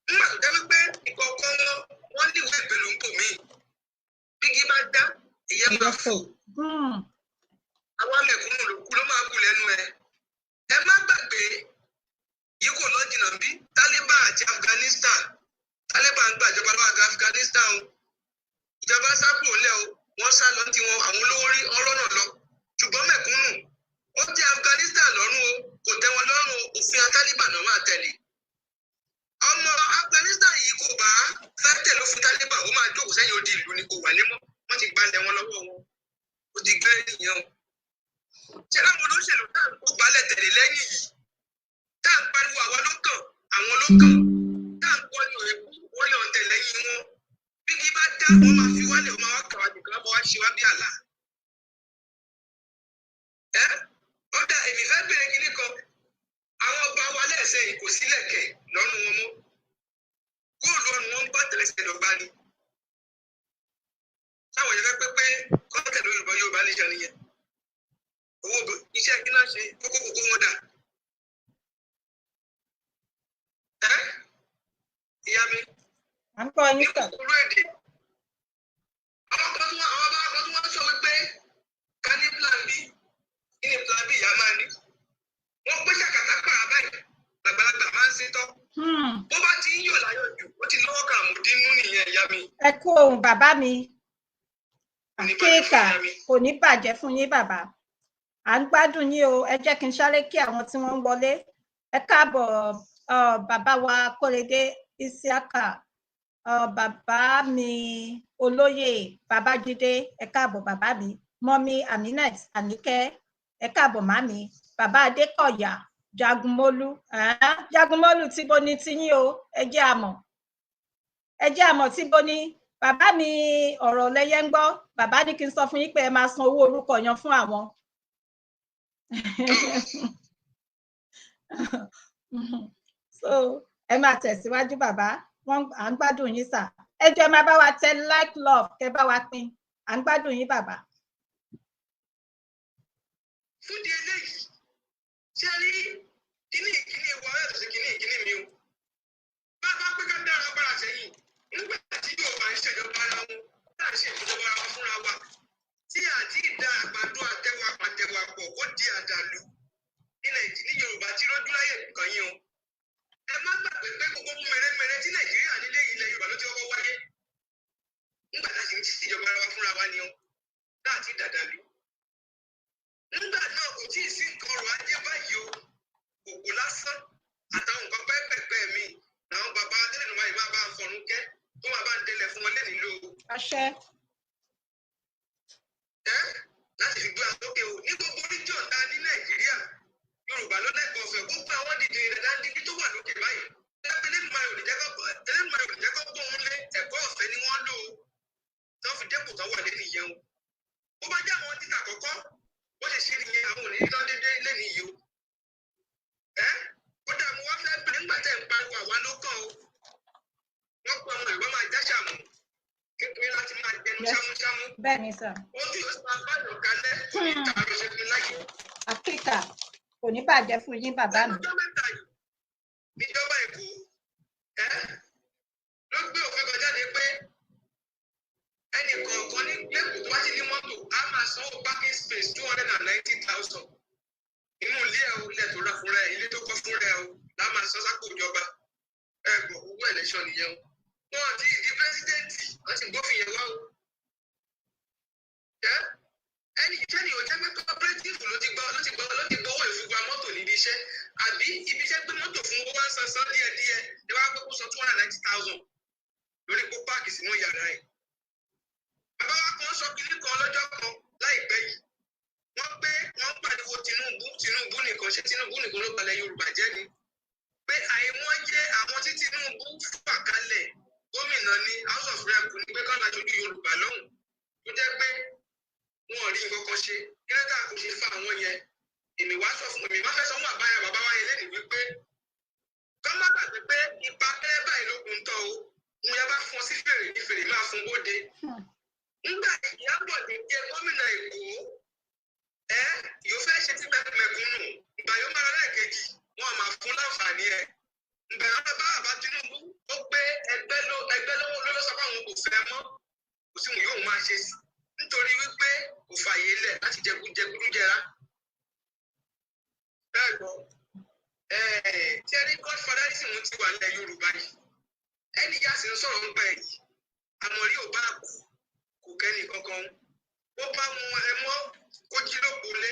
Nígbà tó jẹ́ wípé ìkọ̀ọ̀kan wọn wọ́n ní ìwé ìpèlú ń bò mí. Bígi bá dá, ìyẹn máa fò. Àwọn mẹ̀kúnnù ló kú ló máa kú lẹ́nu ẹ̀. Ẹ má gbàgbé yìí kò lọ jìnnà bí Taliban àti Afghanistan. Taliban gbàjọba lọ́wọ́ Afghanistan o. Ìjọba sá kúrò lẹ́ o, wọ́n sá lọ tiwọn, àwọn olówó rí ọ̀rọ̀ náà lọ. Ṣùgbọ́n mẹ̀kúnnù ó tẹ́ Afghanistan lọ́rùn o, kò tẹ́ wọn lọ́rùn, òfin Taliban náà máa tẹ̀lé. Ọmọ Afghanistan yìí kò bá fẹ́ tẹ̀lé òfin Taliban, ó máa jókòó sẹ́yìn odi ìlú ni, kò wà lé mọ́, wọ́n ti gbalẹ̀ wọn lọ́wọ́ wọn, ó ti gbé nìyẹn o. Ṣé láwọn olóṣèlú tá à ń kó gbalẹ̀ tẹ̀lé lẹ́yìn yìí, tá à ń pariwo àwa ló kàn, àwọn ló kàn, tá à ń kọ́ ní òye wọ́n yàn tẹ̀lé lẹ́yìn wọn, bí kí bá dá wọn máa fi wálẹ̀, wọn máa wá kàwá nìkan bọ́ wá ṣe wá bí àlá. Ẹ ọ̀dà, èmi fẹ́ bèrè kinní kan. Àwọn ọba wa lẹ́sẹ̀ yìí kò sílẹ̀kẹ̀ lọ́rùn wọn mọ́, góòlù ọrùn wọn ń bá tẹ̀lẹ́sẹ̀ dọ́gba ni. Táwọn yẹn fẹ́ pé pé kọ́ńtẹ̀ lórí Yorùbá, Yorùbá nìyẹn nìyẹn. Owó iṣẹ́ kí náà ṣe kókó kókó wọn dà. Ẹ ìyá mi. À ń gbọ́ ní yín sà. Kúkúrú èdè, àwọn kan tó wá, àwọn bá kan tó wá sọ wípé ká ní plan B. Kí ni plan B ìyá máa ní? Wọ́n pé ṣàkàtà pàrà báyìí làgbàlagbà máa ń ṣe tọ́. Bó bá ti ń yọ̀ láyọ̀ jù, ó ti lọ́wọ́ kà mú dínú nìyẹn, ìyá mi. Ẹ kú ohùn, bàbá mi. Kò ní bàjẹ́ fún Àkíkà. Ìyá mi. Kò ní bàjẹ́ fún yín, bàbá. À ń gbádùn yín o. Ẹ jẹ́ kí n sáré kí àwọn tí wọ́n ń wọlé. Ẹ káàbọ̀, bàbá wa Kóredé Isiaka, bàbá mi olóyè Babájídé, ẹ káàbọ̀ bàbá mi. Mọ́mí Aminat Àníkẹ́, ẹ káàbọ̀ màmí. Bàbá Adékọ̀yà Jagunmólú, Jagunmólú tí bo ní tiyín o, ẹ jẹ́ àmọ̀, ẹ jẹ́ àmọ̀ tí bo ní bàbá mi. Ọ̀rọ̀ lẹyẹ ń gbọ́. Bàbá ní kí n sọ fún yín pé ẹ máa san owó orúkọ yan fún àwọn. So ẹ máa tẹ̀síwájú, bàbá. Wọ́n à ń gbádùn yín sà. Ẹ jọ̀ọ́, ẹ máa bá wa tẹ like, love, kẹ́ bá wa pín. À ń gbádùn yín, bàbá. Fún di eléyìí, ṣé rí kíní ìkíní wa yàtọ̀ sí kíní ìkíní mi o. Bá a bá pé ká dára padà sẹ́yìn, nígbà tí Yorùbá ń ṣèjọba ara wọn, tá à ń ṣe ìjọba ara wa fúnra wa, tí àti ìdá àgbàdo àtẹwà pàtẹwà pọ̀ kó di àdàlú. Ní Nàìjíríà, ní Yorùbá ti rọ́jú láyè kan yín o. Ẹ má gbàgbé pé gbogbo mèremère tí Nàìjíríà nílé ilẹ̀ Yorùbá ló ti kọ́kọ́ wáyé. Nígbà tá a sì ń ṣèjọba ara wa fúnra wa ni o, tá àti dàdàlú. Nígbà náà kò tí ì sí nǹkan ọrọ̀ ajé báyìí o, òkú lásán àtàwọn nǹkan pẹ́ẹ́pẹ́ẹ́pẹ́ mi làwọn bàbá adélẹ́nu báyìí máa bá ń fọrún kẹ́ tó máa bá ń délẹ̀ fún wọn lẹ́nìí lò ó. Àṣẹ. Ẹ́ láti fi gbé àsókè o ní gbogbo region tá a ní Nàìjíríà, Yorùbá ló lẹ́kọ̀ọ́ ọ̀fẹ́ gbogbo àwọn dìde ìdàdá dídí tó wà lókè báyìí. Ẹlẹ́dùnmáyò ò ní jẹ́ kó gbóhùn lé ẹ̀kọ́ ọ̀fẹ́ ni wọ́n lò ó tí wọ́n fi dẹ́kun tó wà lẹ́nu ìyẹn o. Bó bá jẹ́ àwọn títà kọ́kọ́ bó ṣe ṣe nìyẹn, àwọn òní tán dédé lẹ́nu yìí o. Ẹ́ ó dà, mo wá fẹ́ bẹ̀rẹ̀ nígbà tẹ́ ń pariwo àwa ló kàn o. Wọ́n pe ọmọ Yorùbá máa já ṣàmù kékeré láti máa jẹnu ṣámúṣámú. Bẹ́ẹ̀ ni sà. Ohun tí yóò sì máa bá yàn kalẹ̀ kò ní ta ló ṣe fi láyé. Áfíríkà kò ní bàjẹ́ fún yín bàbá mi. Lọ́jọ́ mẹ́ta yìí níjọba Èkó ẹ́ ló gbé òfin kan jáde pé ẹnì kọ̀ọ̀kan ní lẹ́kọ̀ọ́ tó bá ti ní mọ́tò á máa sanwó parking space 290,000 inú ilé ẹ̀ o, ilẹ̀ tó rà fúnra ẹ̀, ilé tó kọ́ fúnra ẹ̀ o, lá máa san sápò ìjọba. Ẹ gbọ́, owó election nìyẹn o. Wọn ti di pírẹsidẹ́ǹtì, wọ́n ti gbófin yẹn wá o. Ẹ ẹnì ìjẹ́ni ò jẹ́ pé cooperative ló ti gbọ́ ló ti gbọ́ ló ti gbowó ìfúgba mọ́tò níbi iṣẹ́, àbí ibi iṣẹ́ gbé mọ́tò fún owó wá ń san san díẹ̀díẹ̀ ní wàá pé kó san 290,000 lórí kó páàkì sínú yàrá ẹ̀. Bàbá wa kan sọ kinní kan lọ́jọ́ kan láìpẹ́ yìí, wọ́n pé wọ́n ń pariwo Tinubu, Tinubu nìkan, ṣé Tinubu nìkan ló balẹ̀ Yorùbá jẹ́ ni? Pé àìmọye àwọn tí Tinubu fà kalẹ̀ gómìnà ní House of Rep ní pé kán láṣojú Yorùbá lọ́hùn tó jẹ́ pé wọn ò rí nǹkan kan ṣe, kí lẹ́tà kò ṣe fa àwọn yẹn. Èmi wá sọ fún èmi wá fẹ́ sọ fún àbáyá bàbá wa yẹn lẹ́nu wípé kán má gbàgbé pé ipa abẹ́rẹ́ báyìí ló kún tọ́ o, mo yá bá fọn sí fèrè ní fèrè máa fún bóde. Nígbà Ìyábọ̀dé jẹ́ gómìnà Èkó, ẹ yóò fẹ́ ṣe tí mẹ̀kúnnù ìgbà yóò máa lọ lẹ́ẹ̀kejì, wọn máa fún láǹfààní ẹ̀. Ìgbà yóò bá bàbá Tinubu ó gbé ẹgbẹ́ ló ẹgbẹ́ lọ́wọ́ ló sọ pé àwọn kò fẹ́ mọ́, kò sí òun yóò máa ṣe sí nítorí wípé kò fààyè lẹ̀ láti jẹgúdújẹrá. Bẹ́ẹ̀ gbọ́, tí ẹni godfatherism ti wà nílẹ̀ Yorùbá yìí, ẹni ìyá sì ń sọ̀rọ̀ ń pa ẹ̀ yìí, àmọ̀rí ò bá kú kò kẹ́ni kankan, ó bá wọn ẹ mọ́ kó jí lóko lé,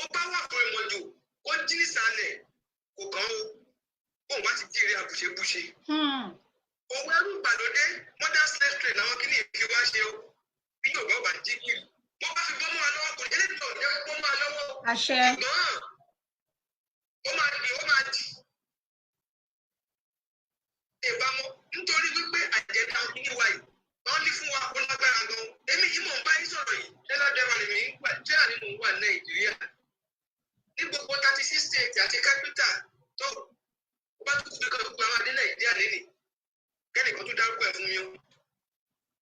ó bá wà fún ìmọ̀jò kó jí nísàlẹ̀ kò kàn ó, bóun bá ti jíire àbùṣebùṣe. Owó ẹrú ìgbàlódé modern slave trade làwọn kìíní fi wá ṣe o. Bí Yorùbá ò bá jí kiri, wọ́n bá fi bọ́ mọ́ wa lọ́wọ́, kò ní eléyìí tó jẹ́ kó bọ́ mọ́ wa lọ́wọ́. Àṣẹ. Ṣùgbọ́n ó máa di ó máa di ìbámu nítorí wípé àjẹta kìíní wa yìí wọ́n ní fún wa ó lágbára gan. Èmi yìí mò ń bá yín sọ̀rọ̀ yìí, tẹ́lá dẹ́wà lèmi ń gbà tẹ́lá ni mò ń wà ní Nàìjíríà ní gbogbo 36 states àti capital tó ó bá tún kú bí kan gbogbo àwọn adé Nàìjíríà lẹ́nìí kẹ́nìkan tó dárúkọ ẹ̀ fún mi o.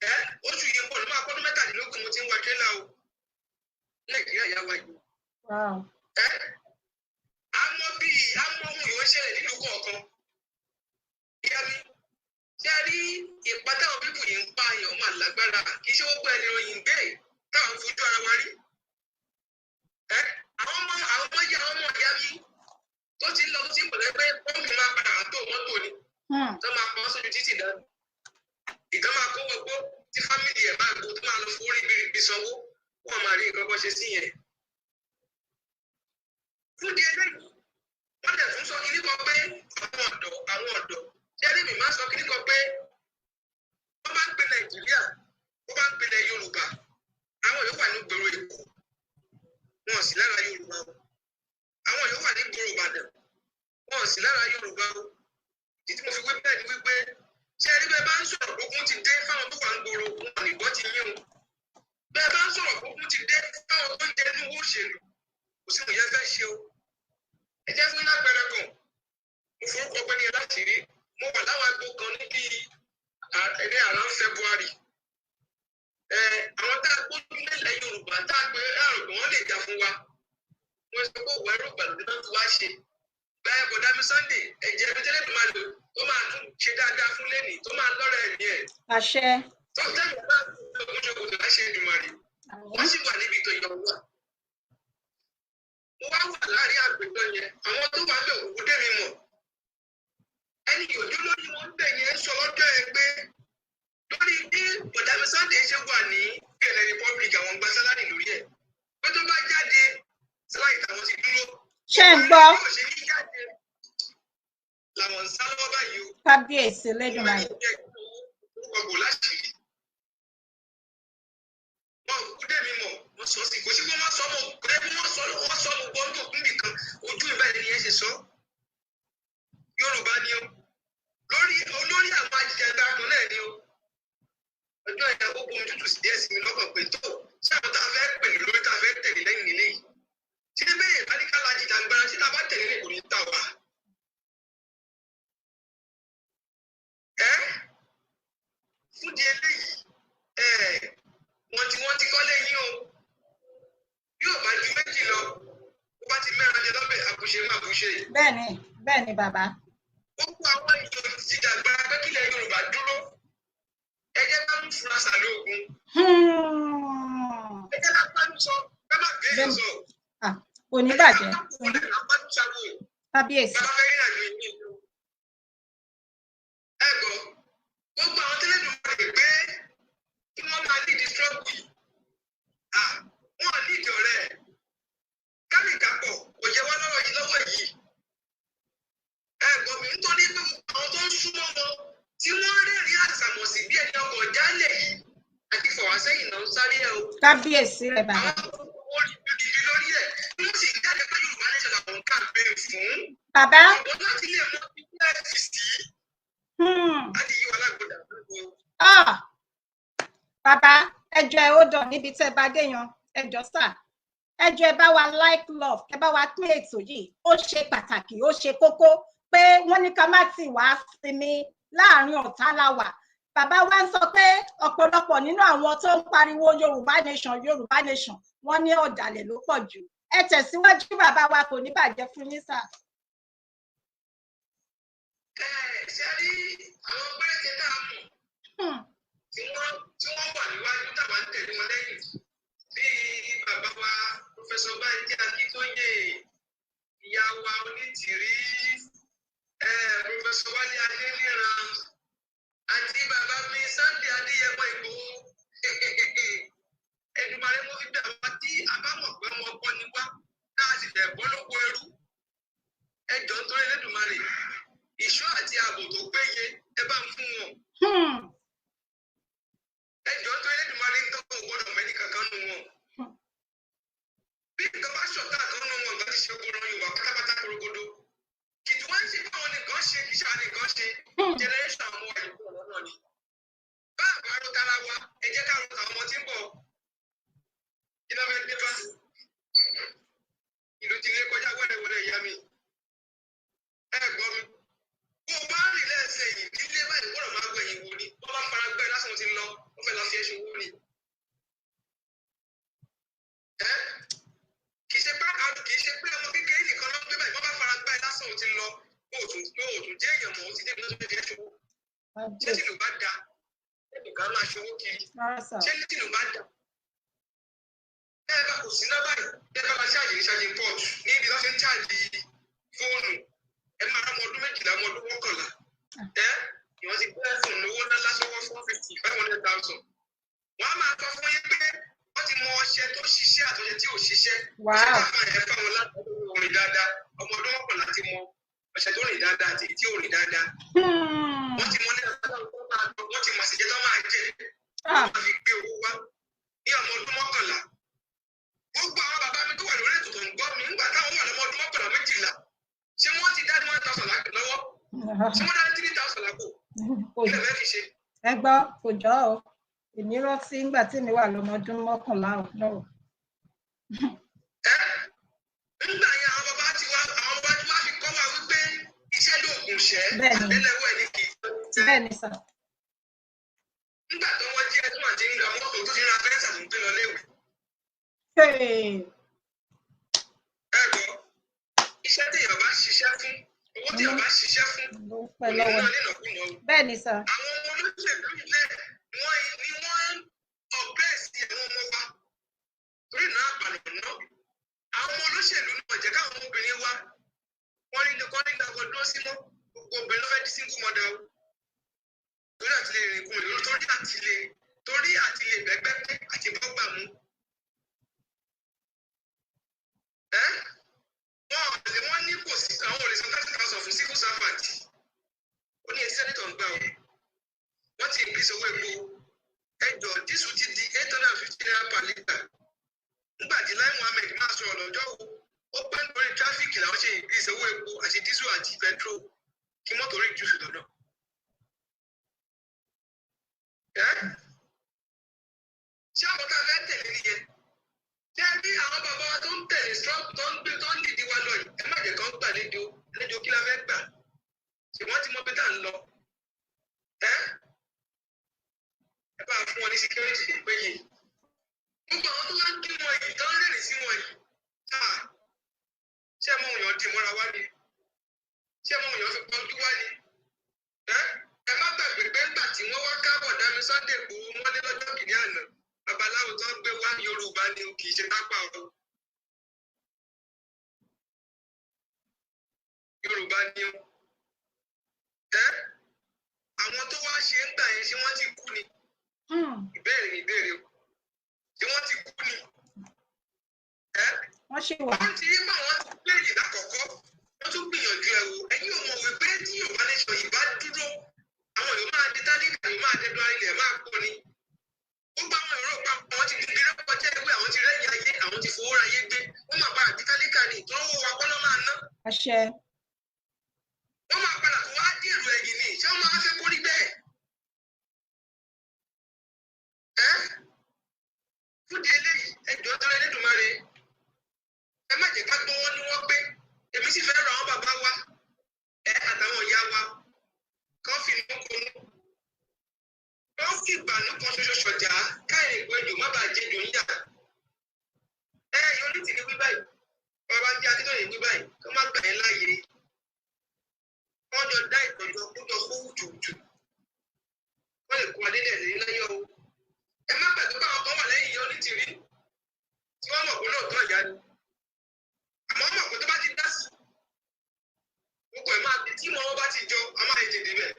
Ẹ oṣù yìí ń bọ̀ ló máa pọ́dún 17 mo ti ń wa tírélà o Nàìjíríà yá wa yìí. Ẹ àmọ́ bíi àmọ́ ohun yóò ṣẹlẹ̀ nílùú kọ̀ọ̀kan. Ìyá mi, ṣé a rí ipa táwọn bíbù yìí ń pààyàn máa lágbára, kì í ṣe gbogbo ẹni ròyìn gbé táwọn fojú ara wa rí. Ẹ àwọn ọmọ yá àwọn ọmọ ìyá mi tó ti ń lọ tó ti ń bọ̀ lẹ́gbẹ́ pọ́ǹpì máa padà wá tó mọ́tò ni tó máa pa wọ́n sójú títì dànù. Ìkan máa kó wọgbó tí family ẹ̀ máa gbó tó máa lọ fowó ribiribi sanwó, wọ́n máa rí nǹkan kan ṣe sí yẹn. Fún di eléyìí, wọ́n dẹ̀ tún sọ kíní kan pé àwọn ọ̀dọ́ ṣé mi máa sọ kíní kan pé wọ́n bá ń pe Nàìjíríà, wọ́n bá ń pe ilẹ̀ Yorùbá, àwọn yóò wà ní gbòòrò Èkó, wọn ò sí lára Yorùbá o. Àwọn yóò wà ní gbòòrò Ìbàdàn, wọn ò sí lára Yorùbá o. Ìdí tí mo fi wí bẹ́ẹ̀ ni wípé ṣé ẹni bẹ́ẹ̀ bá ń sọ̀rọ̀ gbógun ti dé fáwọn tó wà ń gbòòrò, wọn ò ní gbọ́ ti yín o. Bẹ́ẹ̀ bá ń sọ̀rọ̀ gbógun ti dé fáwọn tó ń jẹ inú owó òṣèlú, kò sí òun yẹn fẹ́ ṣe o. Ẹ jẹ́ fún lápẹẹrẹ kan, mo forúkọ pẹ́ ní ẹ láti rí, mo wà láwọn agbo kan ní bíi ní around February. Àwọn tá a gbójú nílẹ̀ Yorùbá tá a gbé àrùn pé wọ́n lè jà fún wa. Wọ́n sọ pé òwò ẹrú ìgbàlódé náà ti wá ṣe. Báyọ̀ bọ̀dá mi Sunday, ẹ̀jẹ̀ mi tẹ́lẹ̀ tó máa lò tó máa tún ṣe dáadáa fún lẹ́nìí tó máa lọ́rọ̀ ẹ̀mí ẹ̀. Àṣẹ. Tó tẹ́lẹ̀ bá ogun ṣe kòtò láṣẹ Èdùmàrè. Wọ́n sì wà níbi tó yọ wà. Mo wá wà láàrin àgbègbè yẹn, àwọn tó wà ní òkùnkùn dé mi mọ̀. Ẹni yòójú lórí wọn bẹ̀ yẹn sọ lọ́jọ́ ẹ pé lórí bí bọ̀dá mi Sunday ṣe wà ní Benin Republic, àwọn gba salary lórí ẹ̀. Pé tó bá jáde, salary tàwọn ti dúró. Ṣé ń gbọ́? Bí ó ṣe ní jáde làwọn ń sá lọ́wọ́ báyìí o. Kábíyèsí Elédùmarè. Orúkọ kò láṣìírí. Wọn kú dé mi mọ̀, wọ́n sọ sí kò sí pé wọ́n sọ mọ̀ pé wọ́n sọ, wọ́n sọ mo gbọ́ tó kún nìkan ojú ìbáyìí ni ẹ ṣe sọ. Yorùbá ni o. Lórí olórí àwọn ajìjàgbara kan náà ni o. Ọjọ́ yẹn ó bomi tútù sí díẹ̀ sí mi lọ́kàn pé tó ṣé àwọn tá a fẹ́ pè ní lórí tá a fẹ́ tẹ̀lé lẹ́yìn nílé yìí. Ṣé bẹ́ẹ̀ bá ní ká la jìjàgbara ṣé tá a bá tẹ̀lé lè kò ní ta wà? Ẹ́ fún di eléyìí, ẹ wọ́n ti kọ́ lẹ́yìn o. Bí ò bá ju méjì lọ, ó bá ti mẹ́ran jẹ lọ́bẹ̀, àbùṣe má bùṣe. Bẹ́ẹ̀ni, bẹ́ẹ̀ni bàbá. Gbogbo àwọn ìjọ ti dàgbára pé kílẹ̀ Yorùbá dúró. Ẹ jẹ́ ká mú fura sàlẹ̀ ogun. Ẹ jẹ́ ká pánú sọ, ká má gbé èèyàn sọ. Kò ní bàjẹ́. Ẹ jẹ́ ká kó ká pánú sáwọ́. Kábíyèsí. Bàbá fẹ́ rìnrìn àjò yìí. Ẹ gbọ́, gbogbo àwọn tẹ́lẹ̀ dùn máa lè pé kí wọ́n máa lead the struggle yìí. Wọ́n lead ọ̀rẹ́ ẹ̀. Kárìkàpọ̀ kò yẹ wá lọ́wọ́ yìí lọ́wọ́ yìí. Ẹ gbọ́ mi, nítorí pé gbogbo àwọn tó ń súnmọ́ wọn tí wọ́n rẹ́rìn-ín àṣàmọ̀sí bí ẹni ọkọ̀ jálẹ̀ yìí àti fọ̀wásẹ́yìn náà ń sáré ẹ o. Kábíyèsí rẹ̀ bàbá. Àwọn tó ń wọ́n rí gidigidi lórí ẹ̀ tí wọ́n sì jáde pé Yorùbá nation làwọn campaign fún. Bàbá. Ṣùgbọ́n láti lè mọ ibi tí a fi sí láti yí wa lágbódà lóko. Bàbá, ẹ jọ̀ọ́ ẹ ó dàn níbi tẹ́ bá dé yan, ẹ jọ̀ọ́ sà. Ẹ jọ̀ọ́ ẹ bá wa like love, ẹ bá wa pín ètò yìí, ó ṣe pàtàkì, ó ṣe kókó pé wọ́n ní ká má ti wá sinmi láàrin ọ̀tá la wà. Bàbá wa ń sọ pé ọ̀pọ̀lọpọ̀ nínú àwọn tó ń pariwo Yorùbá nation, Yorùbá nation, wọ́n ní ọ̀dàlẹ̀ ló pọ̀ jù. Ẹ tẹ̀síwájú bàbá wa, kò ní bàjẹ́ fún yín sà. Ẹ ṣe rí àwọn péréte tá a mọ̀ tí wọ́n wà níwájú táwa ń tẹ̀lé wọn lẹ́yìn bíi bàbá wa Professor Bánjí Akíntóyè, ìyá wa Onítìrí, Professor Wálé Adéníran àti bàbá mi Sunday Adéyẹmọ Ìgbòho. Èdùmàrè mo fi bẹ̀ wá tí a bá mọ̀ pé ọmọ ọkọ ni wá tá a sì fẹ́ bọ́ lóko ẹrú. Ẹ jọ̀ọ́ nítorí Elédùmarè, ìṣọ́ àti ààbò tó péye ẹ bá ń fún wọn. Ẹ jọ̀ọ́ nítorí Elédùmarè, ń tọ́kọ̀ gbọ́dọ̀ mẹ́ni kankan nù wọn. Bí nǹkan bá ṣọ̀tá kan nù wọn, nǹkan ti ṣe gbọ́dọ̀ Yorùbá pátápátá korogodo. Kìtì wọ́n ń ṣe báwọn nìkan ṣe, kì í ṣe àwọn nìkan ṣe. Generation àwọn ọmọ àyùkú ọ̀rọ̀ náà ni. Bá àbá ro tara wa, ẹ jẹ́ ká ro tàwọn ọmọ tí ń bọ̀. Kí ló fẹ́ dé bá? Ìlú ti lé kọjá wẹ́rẹ́wẹ́rẹ́ ìyá mi. Ẹ gbọ́ mi. Bó o bá rìn lẹ́sẹ̀ yìí nílé báyìí, gbọ́dọ̀ máa gbẹ̀yìn wò ni. Wọ́n bá fara gbẹ́ lásán ti lọ, wọ́n fẹ́ lọ fi ẹṣin wó ni. Ẹ kì í ṣe pé kì í ṣe pé ọmọ kékeré nìkan ló ń gbé báyìí, wọ́n bá fara gbẹ́ lásán ti lọ, bó o tún jẹ́ èèyàn mọ̀, ó ti débi lọ́sọ̀ fi ẹṣin wó. Ṣé tìlù bá da? Ẹnìkan máa ṣòwò kiri. Ṣé tìlù bá da? Ẹ bá kò sí náà báyìí, ẹ bá máa ṣáàjì ní ṣáàjì port ní ibi tó ṣe ń ṣáàjì fóònù. Ẹ máa rán ọmọ ọdún 12, ọmọ ọdún 11. Ẹ ìwọ́n ti gbé fóònù owó ńlá sọ́wọ́ 450, 500,000. Wọ́n á máa sọ fún yín pé wọ́n ti mọ ọṣẹ tó ṣiṣẹ́ àtọṣẹ tí ò ṣiṣẹ́. Ṣé káfíń ẹ̀ fáwọn láti rìn dáadáa? Ọmọ ọdún 11 ti mọ ọṣẹ tó rìn dáadáa àti tí ò rìn dáadáa. Wọ́n ti mọ ní wọ́n ti mọ àṣejẹ tó máa jẹ. Wọ́n máa fi gbé owó wá ní ọmọ ọdún 11. Gbogbo àwọn bàbá mi tó wà lórí ètò tó ń gbọ́ mi nígbà táwọn wà lọ́mọ ọdún 11, 12. Ṣé wọ́n ti dá ní 1,000 lọ́wọ́? Ṣé wọ́n dá ní 3,000 lápò? Kí lè fẹ́ fi ṣe? Ẹ gbọ́, kò jọ o. Èmi rántí nígbà tí mi wà lọ́mọ ọdún 11 náà. Ẹ nígbà yẹn àwọn bàbá ti wá, àwọn bàbá ti wá fi kọ́ wa wípé iṣẹ́ lóògùn ṣẹ́, àtẹ́lẹwọ́ ẹni kì í ṣe. Bẹ́ẹ̀ni sà. Nígbà tó wọ́n jí ẹtún àti ń ra mọ́tò tó ti ra fẹ́ǹsà tó ń gbé lọ léwe. Ẹ Owó tí ọba ṣiṣẹ́ fún Ló ń kò pẹ́ ní lọ́wọ́. ná nínàkúnà o. Bẹ́ẹ̀ ni sà. Àwọn ọmọ olóṣèlú ilẹ̀ wọ́n ni wọ́n ń ọ̀pẹ́ẹ̀sì àwọn ọmọ wa torí náà àpàlọ̀ náà. Àwọn ọmọ olóṣèlú náà jẹ́ káwọn obìnrin wa wọ́n ní kọ́ ní lọ́kọ̀ dúró sí mọ́. Gbogbo obìnrin ló fẹ́ di single mother o, torí àti lè rìn kùn ìlú, torí àti lè bẹ́gbẹ́ pé àti bọ́gbà mú. Ẹ́ wọ́n ò lè, wọ́n ní kò sí, àwọn ò lè san 30,000 fún civil servant. Ó ní etí senator ń gbà o. Wọ́n ti increase owó epo. Ẹjọ́, diesel ti di ₦850 per litre. Nígbà tí Lai Muhammed máa sọ̀rọ̀ lọ́jọ́ wo, ó pẹ́ nítorí traffic làwọn ṣe increase owó epo àti diesel àti petrol kí mọ́tò rí jùsù lọ́nà. Ẹ́ ṣé àwọn tá a fẹ́ tẹ̀lé nìyẹn? Ṣé bí àwọn bàbá wa tó ń tẹ̀lé strong tó ń gbé tó ń dìdí wa lọ yìí, ẹ má jẹ́ kán gbà léjò léjò. Kí la fẹ́ gbà? Ṣé wọ́n ti mọ bí tá à ń lọ? Ẹ bá fún wọn ní security tó péye. Gbogbo àwọn tó wá ń kí wọn yìí, tó ń rẹ́rìn sí wọn yìí, ṣé ẹ mọ òyàn dì mọ́ra wá ni? Ṣé ẹ mọ òyàn fi pọ́njú wá ni? Ẹ má gbàgbé pé ńgbà tí wọ́n wá kábọ̀ dání Sunday Igboho mọ́lé lọ́jọ́ kìíní àná, babaláwo tó ń gbé wá, Yorùbá ni o, kì í ṣe tápà o. Yorùbá ni o. Ẹ àwọn tó wá ṣe ń gbà yẹn, ṣé wọ́n ti kú ni? Ìbéèrè ni ìbéèrè o. Ṣé wọ́n ti kú ni? Ẹ Wọ́n ṣì wà. Wọ́n ti rí bá wọn ti béèrè lákọ̀ọ́kọ́, wọ́n tún gbìyànjú ẹ̀ wò. Ẹ̀yin ò mọ̀ wípé tí Yorùbá nation yìí bá dúró, àwọn yóò máa di tálíkà, yóò máa dẹdun ilẹ̀ máa pọ̀ ni. Gbogbo àwọn èrò pa àwọn ti di gírí kọjá ewé, àwọn ti rẹ́yìn ayé, àwọn ti fowó ra ayé gbé, wọ́n máa padà di tálíkà ni ìtọ́wò wa kọ́ ló máa ná. Àṣẹ. Wọ́n máa padà tó wá dèrò ẹ̀yìn ni. Ṣé wọ́n máa fẹ́ kó rí bẹ́ẹ̀? Ẹ́ fúdi eléyìí, ẹjọ́ tó Ẹlẹ́dùmarè, ẹ má jẹ́ ká gbọ́ wọn ní wọ́n pé èmi sì fẹ́ rọ àwọn bàbá wa ẹ àtàwọn ìyá wa kán fi inú konú, kán fi ìbànú kan ṣoṣo ṣọ̀jà káyọ̀ ìgbẹ́jọ má bàa jẹjọ ń yà. Ẹ yóò ní tìní wí báyìí, bàbá jẹ́ Akíntóyè wí báyìí, kán má gbà ẹ́ láàyè. Wọ́n jọ dá ìtọ́jú kójọ kó wùtùwùtù, wọ́n lè kó adé dẹ̀ lé láyọ̀ o. Ẹ má gbàgbé báwọn kan wà lẹ́yìn yẹn onítìrí tí wọ́n mọ̀ pé lóòótọ́ ìyá ni, àmọ́ wọ́n mọ̀ pé tó bá ti dá sí gbogbo ẹ̀ máa tí wọn bá ti jọ a máa tètè débẹ̀.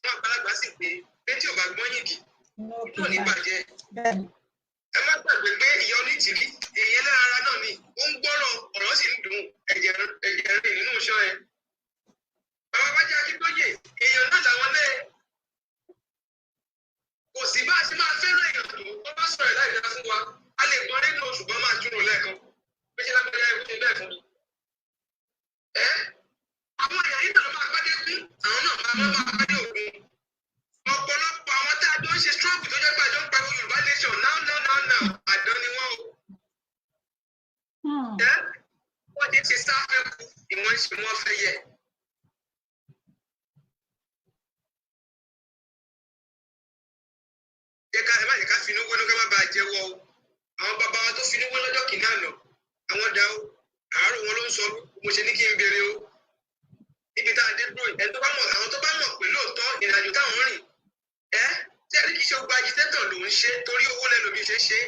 Wọn àgbàlagbà sì pé pé tí ò bá gbọ́n yìgì Inú òkè yóò ní náà. bàjẹ́. Bẹ́ẹ̀ ni. Ẹ má gbàgbé pé ìyá onítìrí, èyí ẹlẹ́ran ara náà ni, ó ń gbọ́rọ̀, ọ̀rọ̀ sì ń dùn, ẹ̀jẹ̀ ẹ̀jẹ̀ rìn nínú iṣan ẹ̀. Bàbá Bájí Akíntóyè, èèyàn náà làwọn náà. Kò sí bá a ṣe máa fẹ́ràn èèyàn tó, wọ́n bá sọ̀rọ̀ láì dá fún wa, a lè gbọ́n nínú, ṣùgbọ́n máa túrò lẹ́ẹ̀kan pé ṣé lágbájá ikú ṣe bẹ́ẹ̀ fún mi. Ẹ àwọn èèyàn yìí náà máa pàdé kún, àwọn náà máa pàdé òkun. Ọ̀pọ̀lọpọ̀ àwọn tá a jọ ń ṣe struggle tó jẹ́ pé a jọ ń pariwo Yorùbá nation now now now now, àdán ni wọ́n o. Ẹ wọ́n ti ṣe sáfẹ́ kú ni wọ́n ń ṣe wọ́n fẹ́ yẹ. Jẹ́ ká ẹ má jẹ́ ká finú wénú ká má bàa jẹ́wọ́ o. Àwọn bàbá wa tó finú wé lọ́jọ́ kìíní àná, àwọn dá o, àárò wọn ló ń sọ. Mo ṣe ní kí n béèrè o. Níbi tá a dé dúró yìí, ẹni tó bá mọ̀, àwọn tó bá mọ̀ pé lóòótọ́ ìrìnàjò táwọn rìn, ẹ tẹ́rí kìí ṣe gba agitator ló ń ṣe torí owó lẹ́lòmí ṣe ṣe,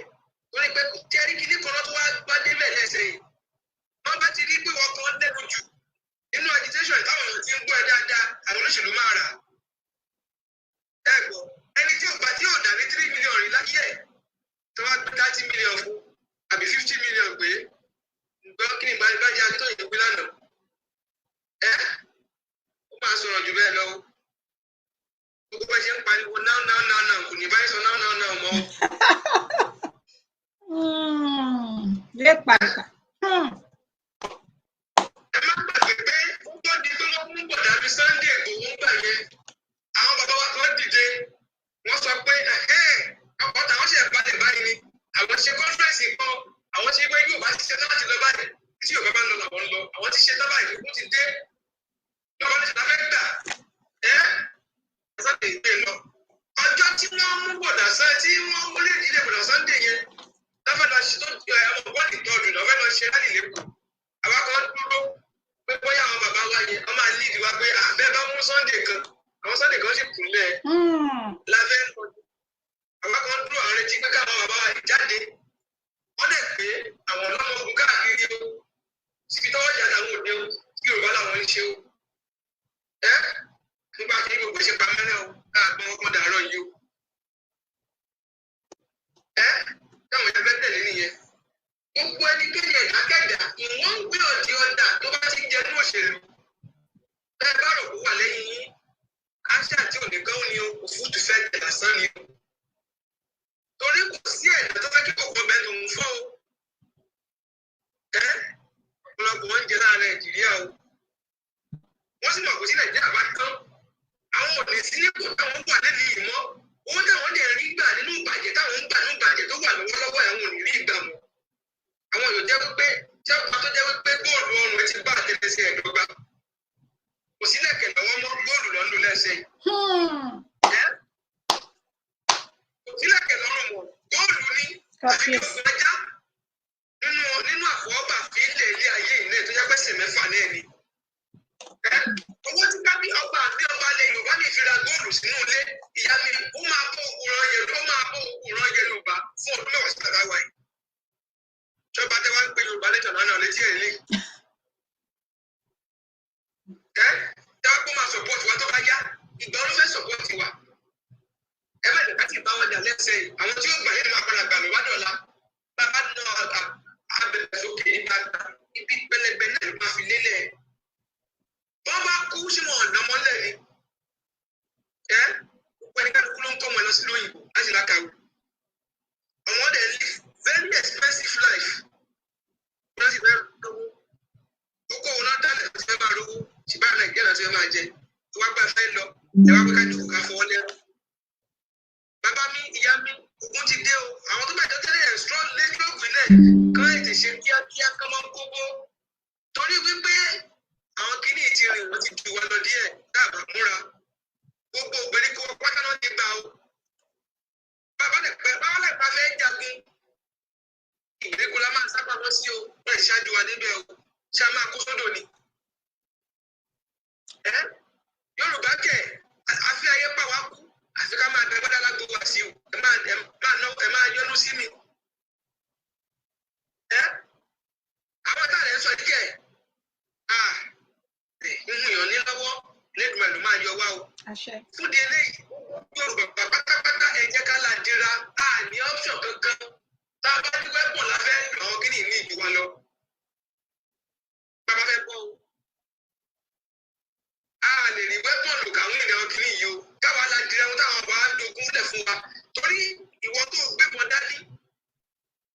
torí pé tẹ́rí kìíní kan tó wá gbá débẹ̀ lẹ́sẹ̀ yìí, wọ́n bá ti rí pé wọ́n kan lẹ́nu jù nínú agitation táwọn èèyàn ti ń gbọ́ ẹ dáadáa, àwọn olóṣèlú máa rà. Ẹ gbọ́, ẹni tí ò gbà tí ò dà ní 3 million rí láyé ẹ̀, tó bá gbé 30 million fún àbí 50 million pé gbọ́ kí ni ìbájá akíntóye gbé lánàá, ẹ ó máa sọ̀rọ̀ jù bẹ́ẹ̀ lọ o. Gbogbo bá ṣe ń pariwo now now now now, kò ní báyìí sọ now now now mọ́ o. Lé pàtà. Ẹ má gbàgbé pé ó tó di pé wọ́n mú bọ̀dá mi Sunday Igboho ń gbà yẹn, àwọn bàbá wa kan dìde, wọ́n sọ pé ọkọ̀ táwọn ṣe balẹ̀ báyìí ni àwọn ṣe conference kan, àwọn ṣe pé yóò bá ti ṣe láti lọ báyìí, tí yóò bá bá ń lọ làwọn ń lọ, àwọn ti ṣe tán báyìí, ó ti dé lọ́wọ́ ní ṣàlàfẹ́ gbà ẹ́ Sunday gbé lọ. Ọjọ́ tí wọ́n mú bọ̀dà Sunday, tí wọ́n mú lé ìdílé bọ̀dà Sunday yẹn lọ́fẹ́ lọ ṣe tó ọmọ bọ́ọ̀lì tọ́jú lọ́fẹ́ lọ ṣe láti lẹ́kọ̀ọ́, àwa kan dúró pé bóyá Sunday kan, àwọn Sunday kan sì kúnlẹ̀ láfẹ́ ń tọ́jú. Àwa kan dúró, àwọn retí pé káwọn bàbá wa jáde. Wọ́n dẹ̀ pé àwọn ọlọ́mọ ogun káàkiri o, síbi tọ́wọ́ jà táwọn òde o, tí Yorùbá làwọn ń ṣe o. Ẹ nígbà tí gbogbo ṣe pa mẹ́rẹ̀ o, káàgbọ́n ọkàn dàárọ̀ yìí o. Ẹ táwọn ìjọba tẹ̀lé nìyẹn. Gbogbo ẹnikẹ́ni, ẹ̀dákẹ́dà, ìwọ̀n ń gbé ọ̀dì ọ̀dà tó bá ti ń jẹ ní òṣèlú. Bẹ́ẹ̀ bá rò kó wà lẹ́yìn yín, àṣà tí ò ní kán ní o, òfútù fẹ́ tẹ̀ lásán ni o. Torí kò sí ẹ̀dá tó fẹ́ kí kòkó bẹ́ẹ̀ tòun fọ́ o. Ẹ ọ̀pọ̀lọpọ̀ wọn ń jẹ lára Nàìjíríà o. Wọ́n sì mọ̀ pé sí Nàìjíríà bá tán, àwọn ò ní sí nípò táwọn wà lẹ́nu yìí mọ́. Owó táwọn dẹ̀ rí gbà nínú ìbàjẹ́ táwọn ń gbà nínú ìbàjẹ́ tó wà lọ́wọ́lọ́wọ́, àwọn ò ní rí ìgbà mọ́. Àwọn yóò jẹ́ wípé jẹ́ ọ̀pá tó jẹ́ wípé góòlù ọrùn ẹ ti bá àtẹlẹsẹ̀ ẹ̀ dọ́gba. Kò sí lẹ̀kẹ̀ lọ́wọ́ mọ́, góòlù ló ń lò lẹ́sẹ̀. Ẹ́ kò sí lẹ̀kẹ̀ lọ́rùn mọ́, góòlù ni àfi bí ogun ajá nínú àfọwọ́bà fi ilẹ̀ ilé ayé ilé tó jẹ́ pẹ́sẹ̀ mẹ́fà náà ni. Ẹ́ owó tí kábí ọba àbí ọba ilẹ̀ Yorùbá lè fi ra góòlù sínú ilé, ìyá mi, ó máa bọ́ ogun ran yẹn, ó máa bọ́ ogun ran yẹn Yorùbá fún ọdún 10 sí tàbá wáyé. Ṣọba tẹ wá ń pe Yorùbá lẹ́tọ̀ lánàá létí ẹ̀ lé. Ẹ tẹ́wọ́ kó máa support wa tó bá yá, ìgbà wo ló fẹ́ support wa? Ẹ má lè ká tí ì bá wọn jà lẹ́sẹ̀ yìí, àwọn tí ó gbà yẹn máa padà gbà lọ́wọ́ dọ̀la. Bàbá náà abẹ̀rẹ̀ sókè ní gbàgbà, ibi pẹlẹbẹ náà ló máa fi lélẹ̀. Wọ́n bá kú sí wọn ọ̀nà mọ́lẹ̀ ni. Ẹ gbogbo ẹni kálukú ló ń kọ́ ọmọ ẹ lọ sí lóyìnbó láti lákàwé. Ọmọ dẹ̀ live very expensive life. Wọ́n sì fẹ́ lówó. Oko òun náà dálẹ̀ tó ti fẹ́ máa rówó. Ṣùgbọ́n Nàìjíríà náà ti fẹ́ máa jẹ. Tó wá gbà fẹ́ lọ, ẹ wá pé ká jókòó ká fọwọ́ lẹ́rú. Bàbá mi, ìyá mi, ogun ti dé o. Àwọn tó bá jọ tẹ́lẹ̀ ẹ̀ strong lé lóògùn náà kán ètè ṣe kíákíá kán máa ń kóbó. Torí wípé àwọn kíní ti rìn, wọ́n ti jù wá lọ díẹ̀ dáàbà múra. Gbogbo ìgbèríko pátá náà ti gbà o. Bàbá lè pẹ́, bàbá lè pa fẹ́ jagun. Ìgbèríko la máa sábà wọ́n sí o. Wọ́n ṣáájú wa níbẹ̀ o. Ṣé a máa kó sódò ni? Ẹ́ Yorùbá kẹ̀, àfi ayé pa wá kú, àfi ká máa dàgbàdà lágbo wá sí o. Ẹ máa ẹ máa ná, ẹ máa yọnu sí mi. Ẹ́ àwọn táà lè sọ yìí kẹ̀, à ń yàn ní lọ́wọ́, lẹ́dùnmọ̀ ló máa yọ wá o. Àṣẹ. Fún di eléyìí, Yorùbá pátápátá, ẹ jẹ́ ká la dira, a ní option kankan. Tá a bá ní weapon la fẹ́ lọ, kí ni ní ìlú wa lọ. Bàbá fẹ́ bọ́ o. A lè rí weapon lò káwọn ènìyàn kìíní yìí o. Káwa la dira wọn táwọn bá dogun sílẹ̀ fún wa. Torí ìwọ tó gbébọn dání,